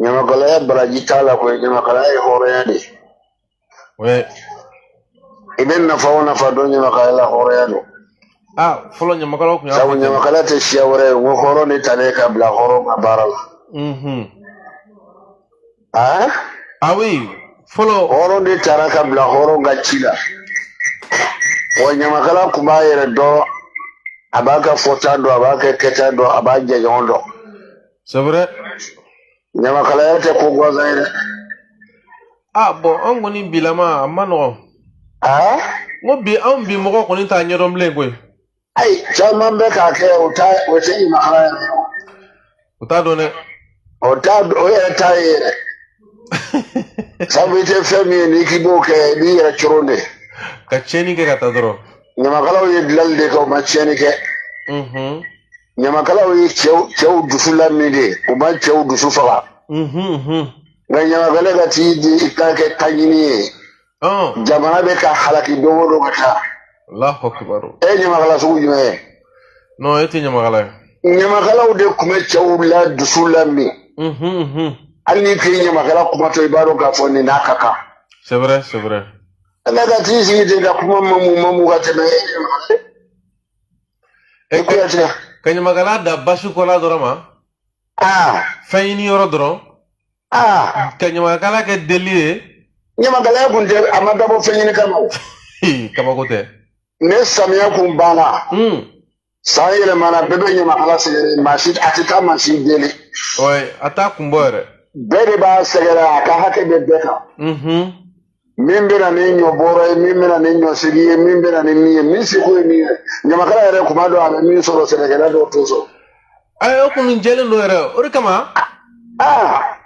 Ɲamakalaya baraji t'a la koyi, ɲamakalaya ye hɔrɔnya de ye. I bɛ nafa o nafa dɔn ɲamakalaya la, hɔrɔnya don. Ah, fɔlɔ ɲamakalaw tun y'a Sabu ɲamakalaya tɛ siya wɛrɛ ye, n ko hɔrɔn de talen ka bila hɔrɔn ka baara la. Ah? Ah oui, fɔlɔ. Hɔrɔn de taara ka bila hɔrɔn ka ci la. Wa ɲamakala tun b'a yɛrɛ dɔn, a b'a ka fɔta dɔn, a b'a ka kɛta dɔn, a b'a jɛɲɔgɔn dɔn. C'est vrai. Ɲamakalaya tɛ ko gansan ye dɛ. Ah bon, anw kɔni bilama a ma nɔgɔn. Ah? N ko bi anw bi mɔgɔ kɔni t'a ɲɛdɔn bilen koyi. Ayi, caman bɛ k'a kɛ o t'a o tɛ ɲamakalaya yɛrɛ ye. O t'a dɔn dɛ. O t'a o yɛrɛ t'a ye yɛrɛ. Sabu i tɛ fɛn min ye n'i k'i b'o kɛ i b'i yɛrɛ coron de. Ka tiɲɛni kɛ ka taa dɔrɔn. Ɲamakalaw ye dilanli de kɛ, u ma tiɲɛni kɛ. Ɲamakalaw ye cɛw dusu lamin de, u ma cɛw dusu faga. Nka ɲamakala ka t'i di i ka kɛ taɲini ye. Jamana bɛ ka halaki don o don ka taa. Allahu akbar. E ye ɲamakala sugu jumɛn ye? Non, e tɛ ɲamakala ye. Ɲamakalaw de tun bɛ cɛw la dusu lamin. Hali n'i tɛ ɲamakala kuma to i b'a dɔn k'a fɔ nin n'a ka kan. C'est vrai, c'est vrai. Ne ka t'i sigi ten ka kuma mamu ka tɛmɛ e ɲamakala ye. E Kuyate. Ka ɲamakala da basi kɔla dɔrɔn ma. Fɛn ɲini yɔrɔ dɔrɔn. Ka ɲamakala kɛ deli ye. Ɲamakalaya kun tɛ, a ma dabɔ fɛn ɲini kama o. Kabako tɛ. Ne samiya kun banna. San yɛlɛmana bɛɛ bɛ ɲamakala sɛgɛrɛ, maa si a tɛ taa maa si deli. A t'a kun bɔ yɛrɛ. Bɛɛ de b'a sɛgɛrɛ, a ka hakɛ bɛ bɛɛ kan. Min bɛ na ni ɲɔbɔrɔ ye, min bɛ na ni ɲɔsigi ye, min bɛ na ni min ye, min seko ye min ye. Ɲamakala yɛrɛ kuma dɔ a bɛ min sɔrɔ, sɛnɛkɛla dɔw t'o sɔrɔ. Ayi, o kun jɛlen don yɛrɛ, o de kama.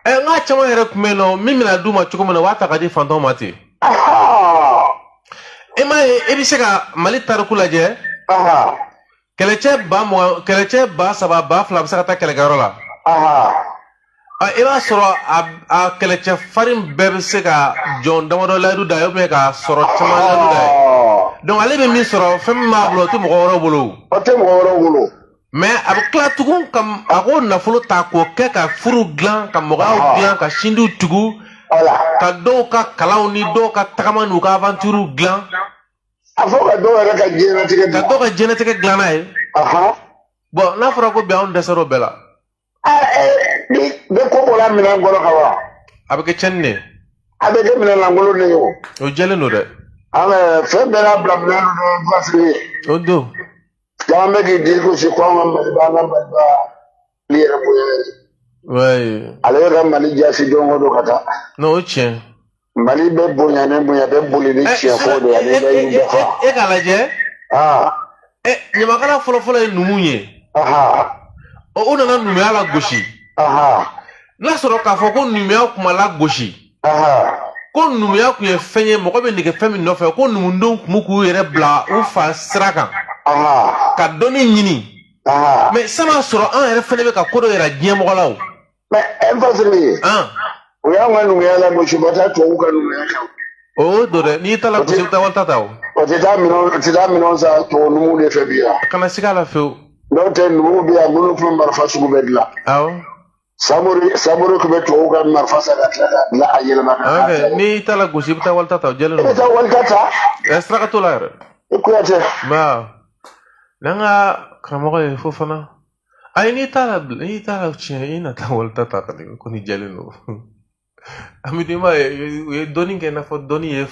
N k'a caman yɛrɛ tun bɛ yen nɔ, min bɛna d'u ma cogo min na, u b'a ta ka di fantanw ma ten. E m'a ye, e bɛ se ka Mali tariku lajɛ. Kɛlɛcɛ 20,000, kɛlɛcɛ 3,000, 2,000 bɛ se ka taa kɛlɛkɛyɔrɔ la. I b'a sɔrɔ a kɛlɛcɛ farin bɛɛ bɛ se ka jɔn damadɔ layidu da ye, ou bien ka sɔrɔ caman layidu da ye. Donc ale bɛ min sɔrɔ, fɛn min b'a bolo, o tɛ mɔgɔ wɛrɛw bolo. O tɛ mɔgɔ wɛrɛw bolo. Mais a bɛ tila tugun ka a k'o nafolo ta k'o kɛ ka furu dilan, ka mɔgɔyaw dilan, ka sindiw tugu. Ka dɔw ka kalanw ni dɔw ka tagama n'u ka aventure dilan. A fɔ ka dɔw yɛrɛ ka diɲɛlatigɛ dilan. Ka dɔw ka diɲɛlatigɛ dilan n'a ye. Bon, n'a fɔra ko bi anw dɛsɛra o bɛɛ la. Ni bɛ ko bɔra minɛn kɔnɔ ka wa. A bɛ kɛ tiɲɛni de ye. A bɛ kɛ minɛn lankolon de ye o. O jɛlen don dɛ. An bɛ fɛn bɛɛ n'a bila minɛn dɔ basiri ye. O don. Caman bɛ k'i diri gosi ko an ka Maliba, an ka Maliba ni yɛrɛ bonya ye. Oui. Ale bɛ ka Mali jasi don o don ka taa. Non, o tiɲɛ. Mali bɛ bonya ni bonya bɛ boli ni tiɲɛ fɔ de ye, ale bɛ yiri dafa. E k'a lajɛ. Ɲamakala fɔlɔfɔlɔ ye numu ye. O nana numuya lagosi. N'a sɔrɔ k'a fɔ ko numuya kun ma lagosi. Ko numuya kun ye fɛn ye, mɔgɔ bɛ nege fɛn min nɔfɛ, ko numudenw kun b'u k'u yɛrɛ bila u fa sira kan. Ka dɔnni ɲini. Mais san'a sɔrɔ an yɛrɛ fɛnɛ bɛ ka ko dɔ yira diɲɛ mɔgɔ la o. Mais e Fasiri. O y'an ka numuya lagosi, ba taa tubabuw ka numuya kan. O don dɛ, n'i taara gosi, i bɛ taa wali ta o. O tɛ taa minɛn, o tɛ taa minɛn san tubabu numuw de fɛ bi yan. Kana siga a la fewu. N'o tɛ numuw bɛ yan minnu tun bɛ marifa sugu bɛɛ dilan. Awɔ. Samori tun bɛ tubabuw ka marifa san ka tila k'a dilan a yɛlɛma ka k'a ta ye. N'i taara gosi, i bɛ taa wali ta o jɛlen don. I bɛ taa wali ta. Saraka t'o la yɛrɛ. I Kuyate. Nba n'an ka karamɔgɔ ye Fofana. Ayi, n'i taara n'i taara tiɲɛ, i na taa wali ta ka ko ni jɛlen don. Amidu, i m'a ye, u ye dɔnni kɛ i n'a fɔ dɔnni ye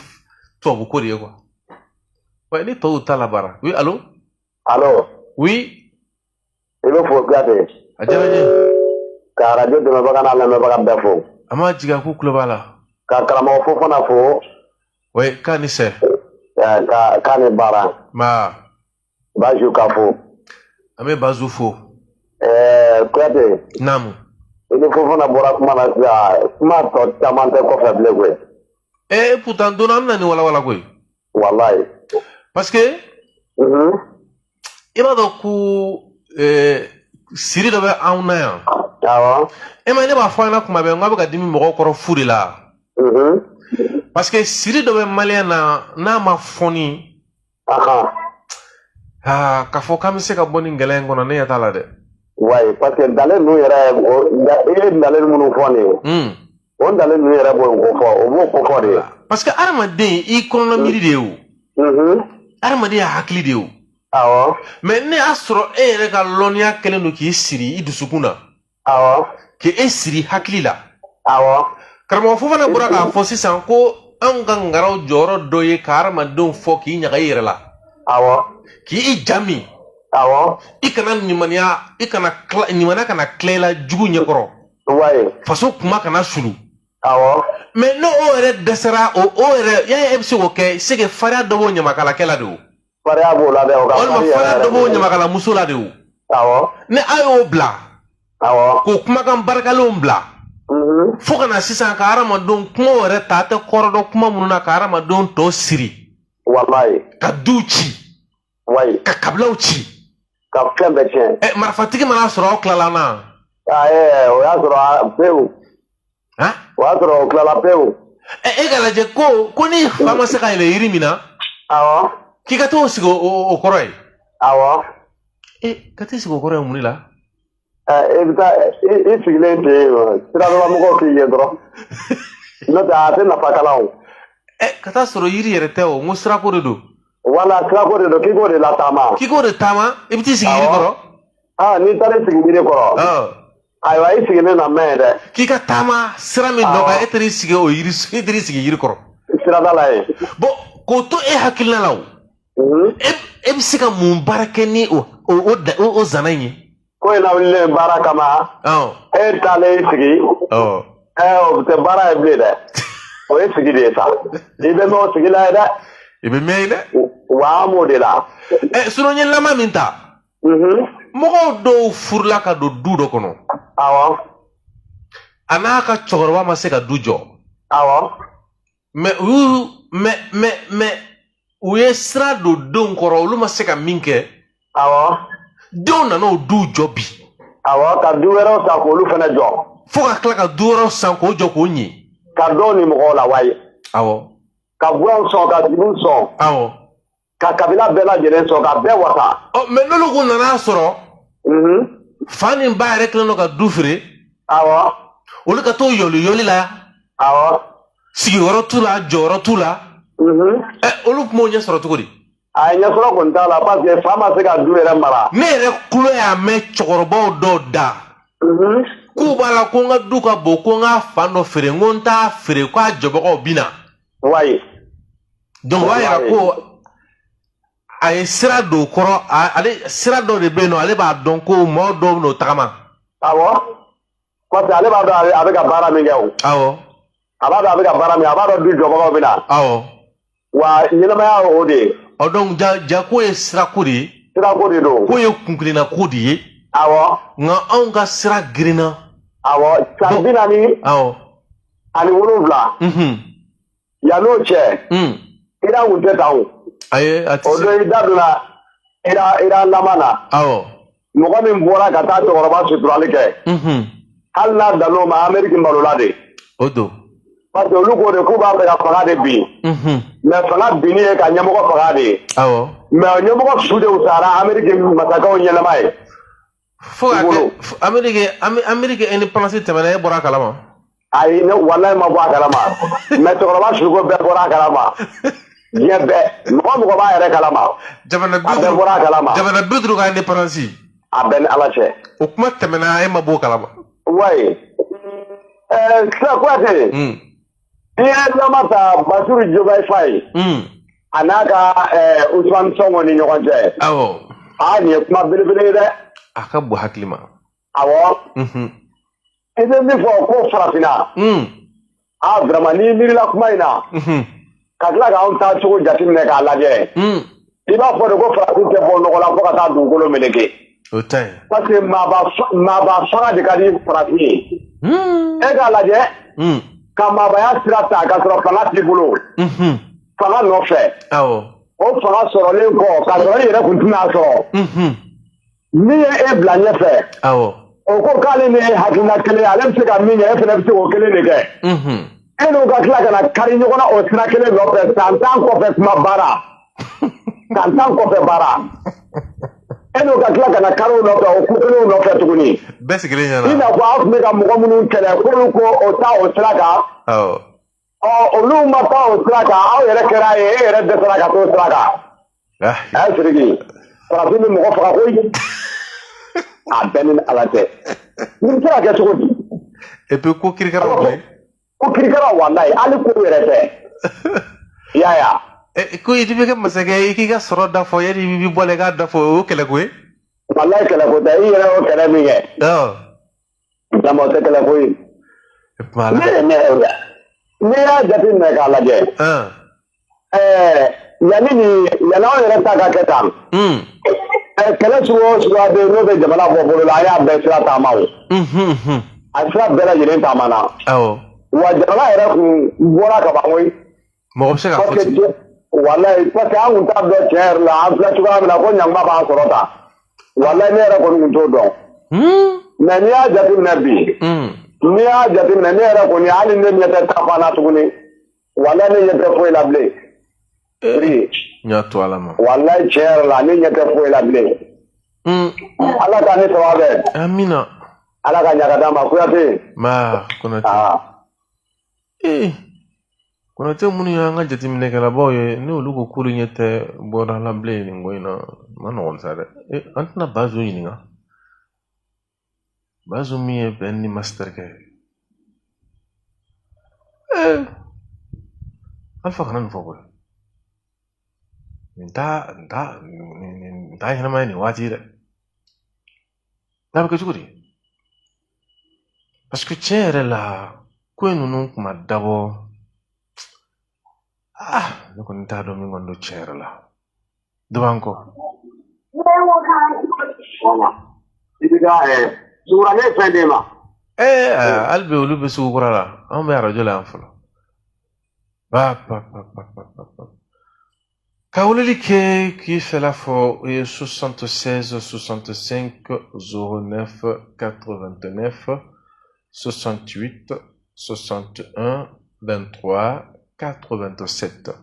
tubabu ko de ye quoi. Wa ni tɔw ta la baara. Oui, allo? Allo? Oui. I bɛ fo Kuyate. A diyara n ye. Ka arajo dɛmɛbaga n'a lamɛnbaga bɛɛ fo. A ma jigin a k'u tulo b'a la. Ka karamɔgɔ Fofana fo. Oui, k'a ni sɛ. Ka k'a ni baara. Ma. Bazu ka fo. An bɛ Bazu fo. Kuyate. Naamu. I ni Fofana bɔra kuma na sisan, kuma tɔ caman tɛ kɔfɛ bilen koyi. Pourtant don an bɛna nin walawala koyi. Walayi. Parce que. I b'a dɔn ko siri dɔ bɛ anw na yan. Awɔ. E ma ne b'a fɔ an ɲɛna kuma bɛɛ n k'a bɛ ka dimi mɔgɔw kɔrɔ fu de la. Parce que siri dɔ bɛ maliyɛn na n'a ma fɔni. Aa k'a fɔ k'an bɛ se ka bɔ nin gɛlɛya in kɔnɔ, ne ɲɛ t'a la dɛ. Wayi, parce que ntalen ninnu yɛrɛ, i ye ntalen minnu fɔ nin ye. O ntalen ninnu yɛrɛ b'o ko fɔ, o b'o ko fɔ de. Parce que hadamaden i kɔnɔna miiri de ye o. Hadamaden y'a hakili de ye o. Awɔ. Mais ne y'a sɔrɔ e yɛrɛ ka lɔnniya kɛlen don k'i siri i dusukun na. Awɔ. K'e siri hakili la. Awɔ. Karamɔgɔ Fofana bɔra k'a fɔ sisan ko anw ka ngaraw jɔyɔrɔ dɔ ye ka hadamadenw fɔ k'i ɲaga i yɛrɛ la. Awɔ. K'i ja min. Awɔ. I kana limaniya, i kana limaniya kana tila i la jugu ɲɛkɔrɔ. Wayi. Faso kuma kana sulu. Awɔ. Mais n'o yɛrɛ dɛsɛra, o yɛrɛ y'a ye, e bɛ se k'o kɛ, c'est que fariya dɔ b'o ɲamakalakɛ la de o. Fariya b'o la dɛ, o ka walima fariya dɔ b'o ɲamakalamuso la de o. Awɔ. Ni a y'o bila. Awɔ. K'o kumakan barikalenw bila. Fo ka na sisan ka hadamadenw kumaw yɛrɛ ta, a tɛ kɔrɔ dɔn kuma minnu na, ka hadamadenw tɔ siri. Walayi. Ka duw ci. Wayi. Ka kabilaw ci. Ka fɛn bɛɛ tiɲɛ. Marifatigi mana sɔrɔ aw tilala na. O y'a sɔrɔ pewu. O y'a sɔrɔ o tilala pewu. E ka lajɛ ko ni fa ma se ka yɛlɛ yiri min na. Awɔ. K'i ka t'o sigi o kɔrɔ ye. Awɔ. Ka t'i sigi o kɔrɔ ye mun de la? I bɛ taa i sigilen ten siradɔlamɔgɔw k'i ye dɔrɔn. N'o tɛ a tɛ nafa kalan o. Ka taa sɔrɔ yiri yɛrɛ tɛ o, n ko sirako de don. Wala sirako de don, k'i k'o de lataama. K'i k'o de taama, i bɛ t'i sigi yiri kɔrɔ. N'i taara i sigi yiri kɔrɔ. Ayiwa, i sigilen na mɛn dɛ. K'i ka taama sira min dɔ kan, e taar'i sigi o yiri, e taar'i sigi yiri kɔrɔ. Sirada la yen. Bon, k'o to e hakilina la o. E bɛ se ka mun baara kɛ ni o zana in ye? Ko in lawulilen baara kama. E taalen i sigi. O tɛ baara ye bilen dɛ. O ye sigi de ye sa. I bɛ mɛn o sigi la ye dɛ. I bɛ mɛn yen dɛ. Wa an b'o de la. Sinon n ye lama min ta. Mɔgɔw dɔw furula ka don du dɔ kɔnɔ. Awɔ. A n'a ka cɛkɔrɔba ma se ka du jɔ. Awɔ. Mais u y'u mais u ye sira don denw kɔrɔ, olu ma se ka min kɛ. Awɔ. Denw nana o duw jɔ bi. Awɔ, ka du wɛrɛw san k'olu fana jɔ. Fo ka tila ka du wɛrɛw san k'o jɔ k'o ɲɛ. Ka dɔw ni mɔgɔw la wayi. Awɔ. Ka buranw sɔn, ka juguw sɔn. Awɔ. Ka kabila bɛɛ lajɛlen sɔn, ka bɛɛ wasa. Mais n'olu kun nana sɔrɔ. Fa ni ba yɛrɛ kɛlen don ka du feere. Awɔ. Olu ka t'o yɔli yɔli la. Awɔ. Sigiyɔrɔ t'u la, jɔyɔrɔ t'u la. Olu tun b'o ɲɛ sɔrɔ cogo di? A ye ɲɛsɔrɔ kɔni t'a la, parce que fa ma se ka du yɛrɛ mara. Ne yɛrɛ kulo y'a mɛn cɛkɔrɔbaw dɔw da. K'u b'a la ko n ka du ka bon, ko n k'a fan dɔ feere, n ko n t'a feere, k'a jɔbagaw bɛ na. Wayi. Donc o b'a yira ko a ye sira don kɔrɔ, ale sira dɔ de bɛ yen nɔ, ale b'a dɔn ko mɔgɔ dɔw bɛ n'o tagama. Awɔ. Parce que ale b'a dɔn a bɛ ka baara min kɛ o. Awɔ. A b'a dɔn a bɛ ka baara min kɛ, a b'a dɔn du jɔbagaw bɛ na. Awɔ. Wa ɲɛnamaya o de ye. Donc ja ko ye sirako de ye. Sirako de don. Ko ye kunkilenna ko de ye. Awɔ. Nka anw ka sira girinna. Awɔ, san 47. Awɔ. Yan'o cɛ. Iran kun tɛ tan o. Ayi, a tɛ se. O don i da donna Iran laban na. Awɔ. Mɔgɔ min bɔra ka taa cɛkɔrɔba suturali kɛ. Hali n'a dan'o ma, Amérique malola de. O don. Parce que olu ko de k'u b'a fɛ ka fanga de bin. Mais fanga binni ye ka ɲɛmɔgɔ faga de ye. Awɔ. Mais o ɲɛmɔgɔ su de wusayara Amérique masakɛw ɲɛnama ye. Fo ka kɛ Amérique indépendance tɛmɛna, e bɔra a kalama. Ayi, ne walayi ma bɔ a kalama. Mais cɛkɔrɔba suko bɛɛ bɔra a kalama. Diɲɛ bɛɛ, mɔgɔ mɔgɔ b'a yɛrɛ kalama. Jamana A bɛɛ bɔra a kalama. Jamana 50 ka indépendance. A bɛɛ ni Ala cɛ. O kuma tɛmɛna, e ma bɔ o kalama. Wayi. Sisan Kuyate. N'i ye lama ta Basiru Diomaye Faye. A n'a ka Ousmane Sonko ni ɲɔgɔn cɛ. Awɔ. Aa, nin ye kuma belebele ye dɛ. A ka bon hakili ma. Awɔ. I bɛ min fɔ ko farafinna. Aa, vraiment n'i miirila kuma in na. Ka tila k'anw taa cogo jateminɛ k'a lajɛ. I b'a fɔ de ko farafin tɛ bɔ nɔgɔ la fo ka taa dugukolo meleke. O ta ye. Parce que maaba fanga de ka di farafin ye. E k'a lajɛ. Ka maabaya sira ta k'a sɔrɔ fanga t'i bolo. Fanga nɔfɛ. Awɔ. O fanga sɔrɔlen kɔ k'a sɔrɔ i yɛrɛ kun tɛna a sɔrɔ. Min ye e bila ɲɛfɛ. Awɔ. O ko k'ale ni e hakilina kelen ye, ale bɛ se ka min kɛ, e fana bɛ se k'o kelen de kɛ. E n'o ka tila ka na kari ɲɔgɔn na o sira kelen nɔfɛ san 10 kɔfɛ kuma baara. San 10 kɔfɛ baara. E n'o ka tila ka na kari o nɔfɛ o ko kelenw nɔfɛ tuguni. Bɛɛ sigilen ɲɛna. I n'a fɔ aw tun bɛ ka mɔgɔ minnu kɛlɛ k'olu ko o taa o sira kan. Awɔ. Ɔ olu ma taa o sira kan, aw yɛrɛ kɛra ye, e yɛrɛ dɛsɛra ka t'o sira kan. Ɛ Sidiki, farafin bɛ mɔgɔ faga koyi. A bɛɛ ni Ala cɛ. Nin bɛ se ka kɛ cogo di? Et puis ko kirikaraw bɛ. Ko kirikara walayi, hali ko yɛrɛ tɛ. I y'a ye wa? Ko i bɛ kɛ masakɛ ye, i k'i ka sɔrɔ da fɔ, yanni i bɛ bɔ la i k'a da fɔ, o ye kɛlɛko ye. Walayi kɛlɛko tɛ, i yɛrɛ y'o kɛlɛ min kɛ. Dama o tɛ kɛlɛko ye. N'i y'a jateminɛ k'a lajɛ. Yanni nin yanni anw yɛrɛ ta ka kɛ tan. Kɛlɛ sugu o suguya bɛ yen n'o bɛ jamana bɔ bolo la, an y'a bɛɛ sira taama o. A sira bɛɛ lajɛlen taamana. Awɔ. Wa jamana yɛrɛ kun bɔra ka ban koyi. Mɔgɔ bɛ se k'a fɔ ten. Walayi parce que an kun t'a dɔn tiɲɛ yɛrɛ la, an filɛ cogoya min na ko ɲanguma b'an sɔrɔ tan. Walayi ne yɛrɛ kɔni kun t'o dɔn. Mais n'i y'a jateminɛ bi. N'i y'a jateminɛ ne yɛrɛ kɔni hali ne ɲɛ tɛ taafan na tuguni. Walayi ne ɲɛ tɛ foyi la bilen. N y'a to Ala ma. Walayi tiɲɛ yɛrɛ la ne ɲɛ tɛ foyi la bilen. Ala ka ne saba bɛn. Amina. Ala ka ɲaga d'an ma Kuyate. Ma Konate. Konate minnu y'an ka jateminɛkɛlabaw ye, ni olu ko k'olu ɲɛ tɛ bɔda la bilen nin ko in na, ma nɔgɔn sa dɛ. An tɛna Bazo ɲininka. Bazo min ye bɛn ni master kɛ. Alpha kana nin fɔ koyi. Nin t'a ɲɛnama ye nin waati dɛ. N'a bɛ kɛ cogo di? Parce que tiɲɛ yɛrɛ la, ko in ninnu kun ma dabɔ. Ne kɔni t'a dɔn min kɔni don tiɲɛ yɛrɛ la. Dɔ b'an kɔ. I bɛ ka sugura ne fɛn d'e ma. Hali bi olu bɛ sugu kura la, anw bɛ arajo la yan fɔlɔ. Pa pa pa pa pa pa. Ka weleli kɛ k'i fɛla fɔ o ye 76 65 09 89 68 61 23 87.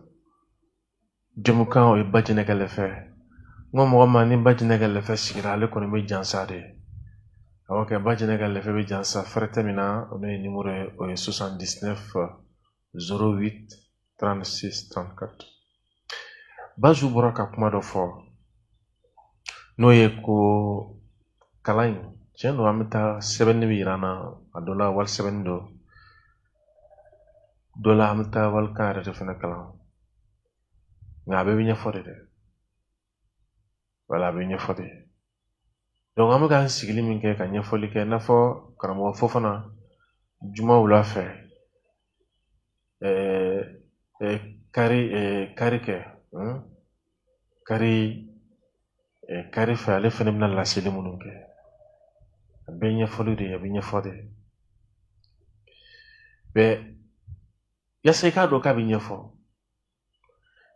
Jamukan o ye Bajinɛ ka lɛfɛ. N ko mɔgɔ ma ni Bajinɛ ka lɛfɛ sigira, ale kɔni bɛ jansa de. Awɔ kɛ Bajinɛ ka lɛfɛ bɛ jansa fɛrɛ tɛ min na, o n'o ye numéro ye, o ye 79 08 36 34. Bazu bɔra ka kuma dɔ fɔ, n'o ye ko kalan in tiɲɛ don, an bɛ taa sɛbɛnni bɛ yira an na, a dɔ la wali sɛbɛnni don, dɔ la an bɛ taa walikan yɛrɛ de fana kalan, nka a bɛɛ bɛ ɲɛfɔ de dɛ. Wala a bɛ ɲɛfɔ de. Donc an bɛ k'an sigili min kɛ ka ɲɛfɔli kɛ, i n'a fɔ karamɔgɔ Fofana juma wula fɛ, kari kɛ. Kari fɛ ale fɛnɛ bɛna laseli minnu kɛ, a bɛɛ ɲɛfɔli de ye, a bɛ ɲɛfɔ de. Bɛɛ yaasa i k'a dɔn k'a bɛ ɲɛfɔ,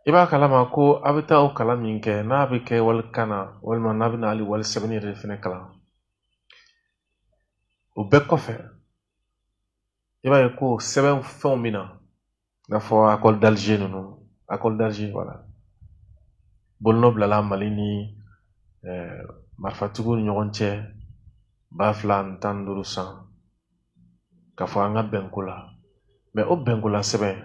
i b'a kalama ko a bɛ taa o kalan min kɛ, n'a bɛ kɛ walikan na walima n'a bɛ na hali wali sɛbɛnni yɛrɛ fɛnɛ kalan, o bɛɛ kɔfɛ i b'a ye ko sɛbɛn fɛnw bɛ na, i n'a fɔ accord d'Alger ninnu, accord d'Alger voilà, bolonɔ bilala Mali ni marifatigiw ni ɲɔgɔn cɛ 2015 san k'a fɔ an ka bɛnko la. Mais o bɛnko la sɛbɛn,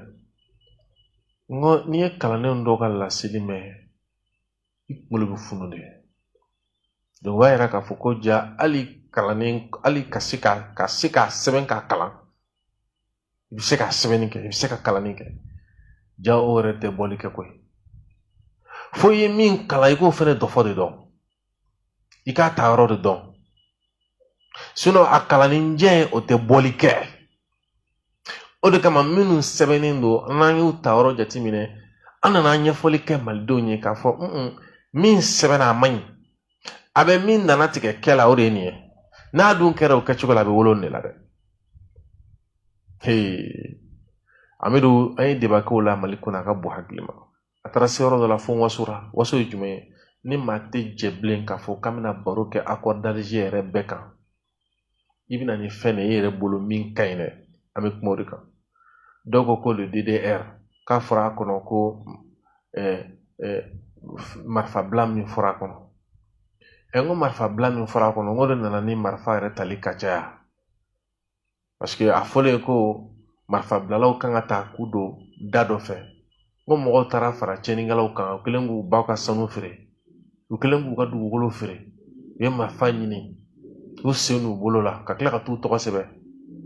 n ko n'i ye kalanden dɔw ka laseli mɛn, i kunkolo bɛ funu de. Donc o b'a yira k'a fɔ ko ja hali kalanden, hali ka se k'a sɛbɛn k'a kalan, i bɛ se ka sɛbɛnni kɛ, i bɛ se ka kalanni kɛ, ja o yɛrɛ tɛ bɔli kɛ koyi. Fo i ye min kalan, i k'o fɛnɛ dɔfɔ de dɔn, i k'a ta yɔrɔ de dɔn. Sinon a kalanni jɛ o tɛ bɔli kɛ. O de kama minnu sɛbɛnnen don, n'an y'u ta yɔrɔ jateminɛ, an nana ɲɛfɔli kɛ malidenw ye k'a fɔ min sɛbɛnna a man ɲi, a bɛ min nana tigɛ kɛ la, o de ye nin ye. N'a dun kɛra o kɛcogo la, a bɛ wolo nin de la dɛ. Hey, Amidu, an ye débat k'o la Mali kɔnɔ, a ka bon hakili ma. A taara se yɔrɔ dɔ la fo n wasora. Waso ye jumɛn ye? Ni maa tɛ jɛ bilen k'a fɔ k'an bɛna baro kɛ accord d'Alger yɛrɛ bɛɛ kan, i bɛna ni fɛn de ye i yɛrɛ bolo min ka ɲi dɛ, an bɛ kuma o de kan. Dɔw ko ko le DDR, k'a fɔra a kɔnɔ ko marifabila min fɔra a kɔnɔ. N ko marifabila min fɔra a kɔnɔ, n ko de nana ni marifa yɛrɛ tali ka caya. Parce que a fɔlen ko marifabilalaw kan ka ta k'u don da dɔ fɛ, n ko mɔgɔw taara fara tiɲɛnikɛlaw kan, u kɛlen k'u baw ka sanu feere, u kɛlen k'u ka dugukolo feere, u ye marifa ɲini u sen n'u bolo la ka tila ka t'u tɔgɔ sɛbɛn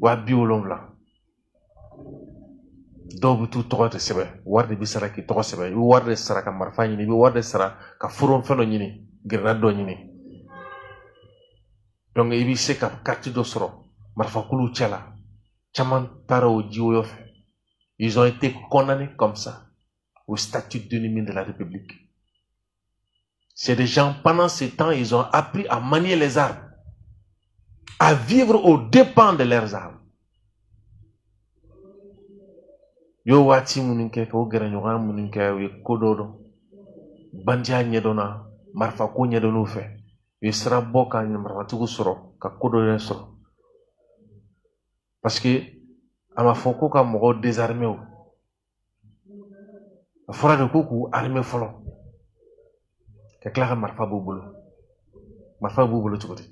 70,000. Dɔw bɛ t'u tɔgɔ de sɛbɛn, wari de bɛ sara k'i tɔgɔ sɛbɛn, i bɛ wari de sara ka marifa ɲini, i bɛ wari de sara ka foronfɛn dɔ ɲini, grenade dɔ ɲini. Donc i bɛ se ka carte dɔ sɔrɔ marifakuluw cɛ la. Caman taara o jiwoyɔ fɛ. Ils ont été condamnés comme ça au statut d'ennemi de la République. C'est des gens, pendant ce temps, ils ont appris à manier les armes, à vivre aux dépens de leurs armes. Yo waati minnu kɛ k'o gɛrɛɲɔgɔnya minnu kɛ, u ye ko dɔ dɔn, bandiya ɲɛdɔnna, marifako ɲɛdɔnn'u fɛ, u ye sira bɔ ka marifatigiw sɔrɔ ka ko dɔ yɛrɛ sɔrɔ. Parce que a ma fɔ ko ka mɔgɔw désarmer o, a fɔra de ko k'u armer fɔlɔ ka tila ka marifa b'u bolo. Marifa b'u bolo cogo di?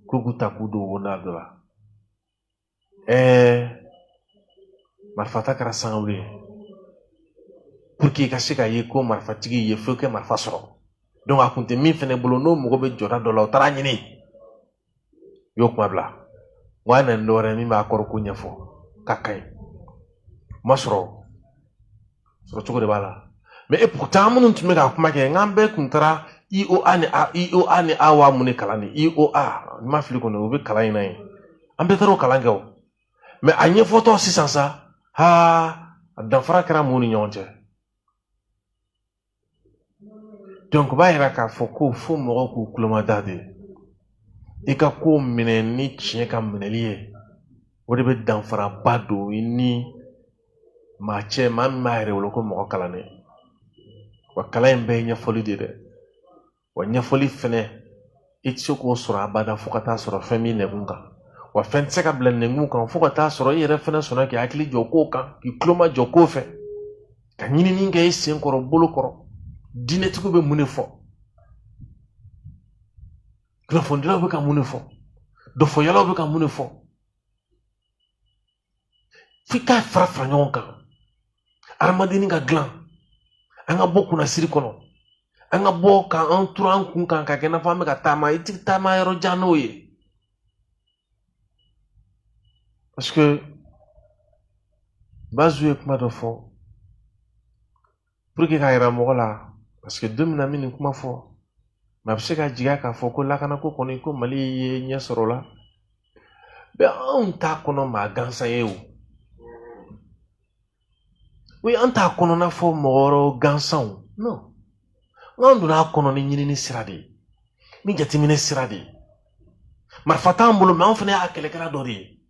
K'u k'u ta k'u don wonda dɔ la. Marifa ta kɛra sangawuli ye. Pour que i ka se ka ye ko marifatigi ye, fo i ka marifa sɔrɔ. Donc a kun tɛ min fɛnɛ bolo, n'o mago bɛ jɔda dɔ la, o taara ɲini. I y'o kuma bila. N ko a nana ni dɔ wɛrɛ ye min b'a kɔrɔ ko ɲɛfɔ k'a ka ɲi. Ma sɔrɔ, sɔrɔ cogo de b'a la. Mais et pourtant minnu tun bɛ ka kuma kɛ, n k'an bɛɛ tun taara IOA ni A, IOA ni AWA mun de kalan de? IOA, n ma fili kɔni, o bɛ kalan in na yen. An bɛɛ taara o kalan kɛ o. Mais a ɲɛfɔtɔ sisan sa, haa, a danfara kɛra mun ni ɲɔgɔn cɛ. Donc o b'a yira k'a fɔ ko fo mɔgɔw k'u tulomada de. I ka ko minɛ ni tiɲɛ ka minɛli ye, o de bɛ danfaraba don i ni maa cɛ, maa min b'a yɛrɛ wolo ko mɔgɔ kalannen. Wa kalan in bɛɛ ye ɲɛfɔli de ye dɛ. Wa ɲɛfɔli fɛnɛ, i tɛ se k'o sɔrɔ abada fo ka taa sɔrɔ fɛn b'i nɛkun kan. Wa fɛn tɛ se ka bila nɛnkun kan fo ka taa sɔrɔ i yɛrɛ fɛnɛ sɔnna k'i hakili jɔ kow kan, k'i tulo majɔ kow fɛ, ka ɲinini kɛ i sen kɔrɔ, bolo kɔrɔ. Diinɛtigiw bɛ mun de fɔ? Kunnafonidilaw bɛ ka mun de fɔ? Dɔfɔyalaw bɛ ka mun de fɔ? F'i k'a fara fara ɲɔgɔn kan. Hadamadennin ka dilan, an ka bɔ kunnasiri kɔnɔ, an ka bɔ k'an turu an kun kan ka kɛ i n'a fɔ an bɛ ka taama. I tɛ taama yɔrɔ jan n'o ye. Parce que Bazu ye kuma dɔ fɔ pour que k'a yira mɔgɔ la, parce que don min na n bɛ nin kuma fɔ, mais a bɛ se ka jigin k'a fɔ ko lakanako kɔni ko Mali ye ɲɛ sɔrɔ o la. Mais anw t'a kɔnɔ maa gansan ye o. Oui, an t'a kɔnɔ n'a fɔ mɔgɔ wɛrɛw gansanw. Non. N'an donna a kɔnɔ ni ɲinini sira de ye, ni jateminɛ sira de ye. Marifa t'an bolo, mais anw fana y'a kɛlɛkɛla dɔ de ye.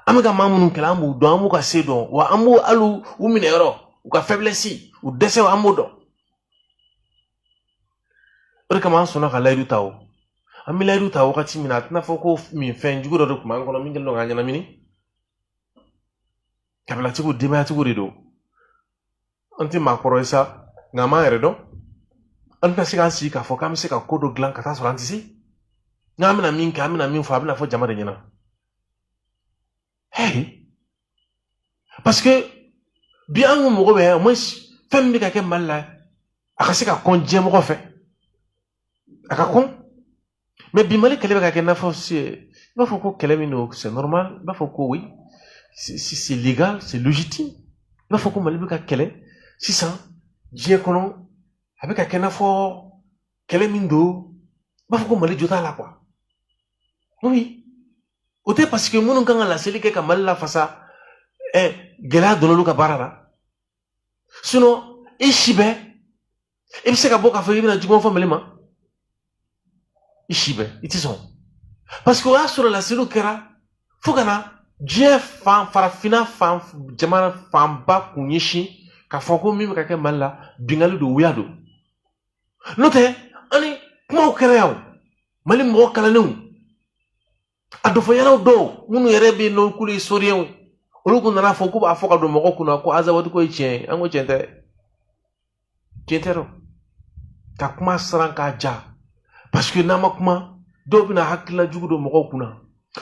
An bɛ ka maa minnu kɛlɛ, an b'u dɔn, an b'u ka se dɔn, wa an b'u hali u minɛ yɔrɔ, u ka faiblesse, u dɛsɛ, an b'o dɔn. O de kama an sɔnna ka layidu ta o. An bɛ layidu ta wagati min na, a tɛna fɔ ko min fɛn jugu dɔ de tun b'an kɔnɔ min kɛlen don k'an ɲɛnamini. Kabilatigiw, denbayatigiw de don. An tɛ maakɔrɔ ye sa, nka an b'an yɛrɛ dɔn. An tɛna se k'an sigi k'a fɔ k'an bɛ se ka ko dɔ dilan ka taa sɔrɔ an tɛ se. N'an bɛna min kɛ, an bɛna min fɔ, a bɛna fɔ jama de ɲɛna. Hey! Parce que bi an kun mago bɛ au moins fɛn min bɛ ka kɛ Mali la, a ka se ka kɔn diɲɛmɔgɔ fɛ. A ka kɔn. Mais bi Mali kɛlɛ bɛ ka kɛ i n'a fɔ i b'a fɔ ko kɛlɛ min don, c'est normal, i b'a fɔ ko oui, c'est légal, c'est légitime. I b'a fɔ ko Mali bɛ ka kɛlɛ sisan diɲɛ kɔnɔ, a bɛ ka kɛ i n'a fɔ kɛlɛ min don, i b'a fɔ ko Mali jo t'a la quoi. Oui. O tɛ parce que minnu kan ka laseli kɛ ka Mali lafasa, Gɛlɛya donna olu ka baara la. Sinon i si bɛɛ i bɛ se ka bɔ k'a fɔ i bɛna juguman fɔ Mali ma, i si bɛɛ i tɛ sɔn, parce que o y'a sɔrɔ laseliw kɛra fo ka na diɲɛ fan, farafinna fan, jamana fanba kun ɲɛsin k'a fɔ ko min bɛ ka kɛ Mali la, binkanni don, wuya don. N'o tɛ, ani kumaw kɛra yan o, Mali mɔgɔ kalannenw, a dɔfɔyalaw dɔw minnu yɛrɛ bɛ yen n'o k'olu ye soriyɛnw, olu kun nana fɔ k'u b'a fɔ ka don mɔgɔw kunna ko Azawadi ko ye tiɲɛ ye. An ko tiɲɛ tɛ, tiɲɛ tɛ dɛ. Ka kuma siran k'a ja, parce que n'an ma kuma, dɔw bɛna hakilina jugu don mɔgɔw kunna.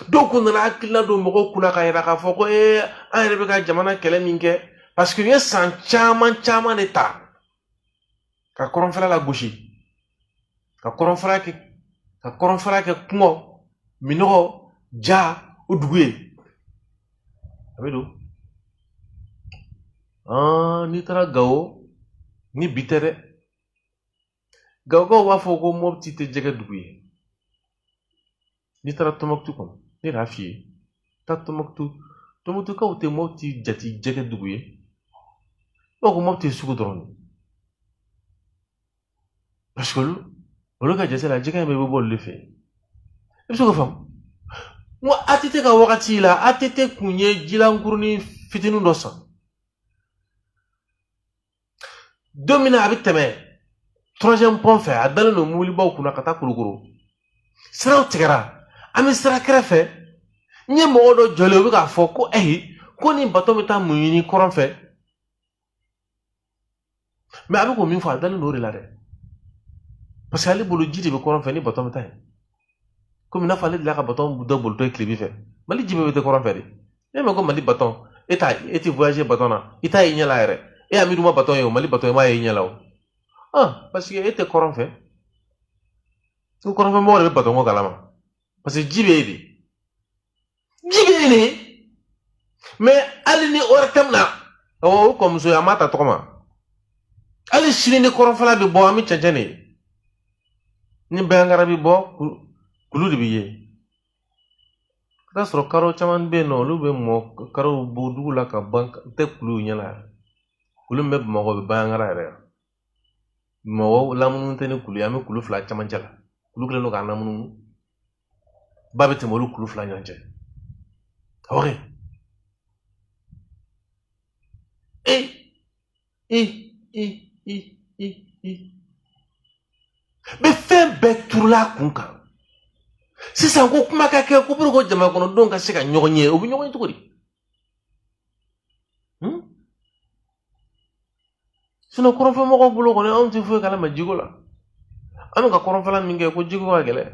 Dɔw kun nana hakilina don mɔgɔw kunna k'a yira k'a fɔ ko ee, an yɛrɛ bɛ ka jamana kɛlɛ min kɛ, parce que u ye san caman caman de ta ka kɔrɔnfɛla lagosi, ka kɔrɔnfɛla kɛ, ka kɔrɔnfɛla kɛ kungo, minɔgɔ, ja, o dugu ye. A bɛ don n'i taara Gawo, ni bi tɛ dɛ, Gawokaw b'a fɔ ko Mopti tɛ jɛgɛ dugu ye. N'i taara Tɔnbukutu kɔnɔ, ne y'a f'i ye, taa Tɔnbukutu, Tɔnbukutukaw tɛ Mopti jate jɛgɛ dugu ye. I b'a fɔ ko Mopti ye sugu dɔrɔn de ye, parce que olu ka jate la, jɛgɛ in bɛɛ bɛ bɔ olu de fɛ yen. I bɛ se k'o faamu. N ko ATT ka wagati la, ATT kun ye jilankurunin fitinin dɔ san. Don min na a bɛ tɛmɛ troisième pont fɛ, a dalen don mobilibaw kunna ka taa Kulukoro. Siraw tigɛra, an bɛ sira kɛrɛfɛ, n ye mɔgɔ dɔ jɔlen, o bɛ k'a fɔ ko ayi, ko nin bato bɛ taa mun ɲini kɔrɔn fɛ. Mais a bɛ k'o min fɔ, a dalen don o de la dɛ, parce que ale bolo ji de bɛ kɔrɔn fɛ ni bato bɛ taa yen. Komi i n'a fɔ ale delila ka bato dɔ bolitɔ ye tilebi fɛ. Mali ji bɛɛ bɛ taa kɔrɔn fɛ de. Ne mɛn ko Mali bato, e t'a, e tɛ voyager bato na, i t'a ye ɲɛ la yɛrɛ. E y'a miiri ma bato ye o, Mali bato, i m'a ye ɲɛ la o. Parce que e tɛ kɔrɔn fɛ. Ko kɔrɔnfɛ mɔgɔ de bɛ bato ko kalama, parce que ji bɛ yen de, ji bɛ yen de. Mais hali ni ORTM na, awɔ, o kɔmuso ye, an m'a ta tɔgɔ ma. Hali sini ni kɔrɔnfɛla bɛ bɔ, an bɛ cɛncɛn de ye. Ni bɛnkara bɛ bɔ, kulu de bɛ ye. I b'a sɔrɔ karo caman bɛ yen nɔ, olu bɛ mɔ karow bɔ dugu la ka ban, tɛ kulu ɲɛ la. Kulu min bɛ Bamakɔ, bɛ Bandiagara yɛrɛ. Mɔgɔ lamunumunu tɛ ni kulu ye, an bɛ kulu fila camancɛ la. Kulu kɛlen don k'an lamunumunu. Ba bɛ tɛmɛ olu kulu fila ɲɔgɔn cɛ. Awɔ kɛ. E e e e e e. Bɛ fɛn bɛɛ turula a kun kan. Sisan ko kuma ka kɛ ko pour que jamana kɔnɔdenw ka se ka ɲɔgɔn ye, o bɛ ɲɔgɔn ye cogo di? Sinon kɔrɔnfɛmɔgɔw bolo kɔni, anw tɛ foyi kalama jiko la. An bɛ ka kɔrɔnfɛla min kɛ ko jiko ka gɛlɛn.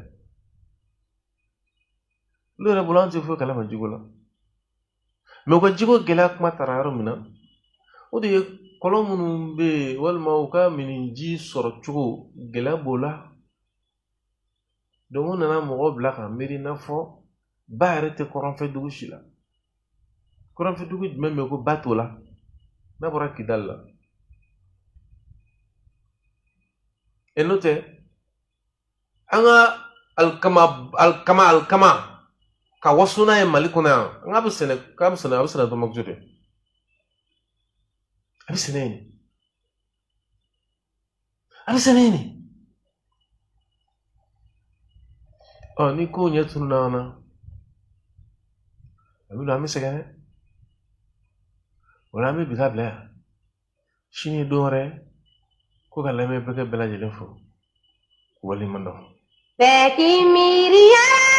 Olu yɛrɛ bolo, an tɛ foyi kalama jiko la. Mais u ka jiko gɛlɛya kuma taara yɔrɔ min na, o de ye kɔlɔn minnu bɛ yen, walima u ka miniji sɔrɔ cogo gɛlɛya b'o la. Donc u nana mɔgɔw bila ka miiri i n'a fɔ ba yɛrɛ tɛ kɔrɔnfɛ dugu si la. Kɔrɔnfɛ dugu jumɛn bɛ yen ko ba t'o la? N'a bɔra Kidali la. E n'o tɛ, an ka alikama, alikama, alikama ka waso n'a ye Mali kɔnɔ yan, an k'a bɛ sɛnɛ, k'a bɛ sɛnɛ, a bɛ sɛnɛ Tɔnbukutu de. A bɛ sɛnɛ yen. A bɛ sɛnɛ yen de. Ɔ, ni kow ɲɛ tununna an na, a bɛ don, an bɛ sɛgɛn dɛ. O la an bɛ bi ta bila yan. Sini ye don wɛrɛ ko ka lamɛnbagaw bɛɛ lajɛlen fo. Waleɲuman dɔn. Bɛɛ k'i miiri yala.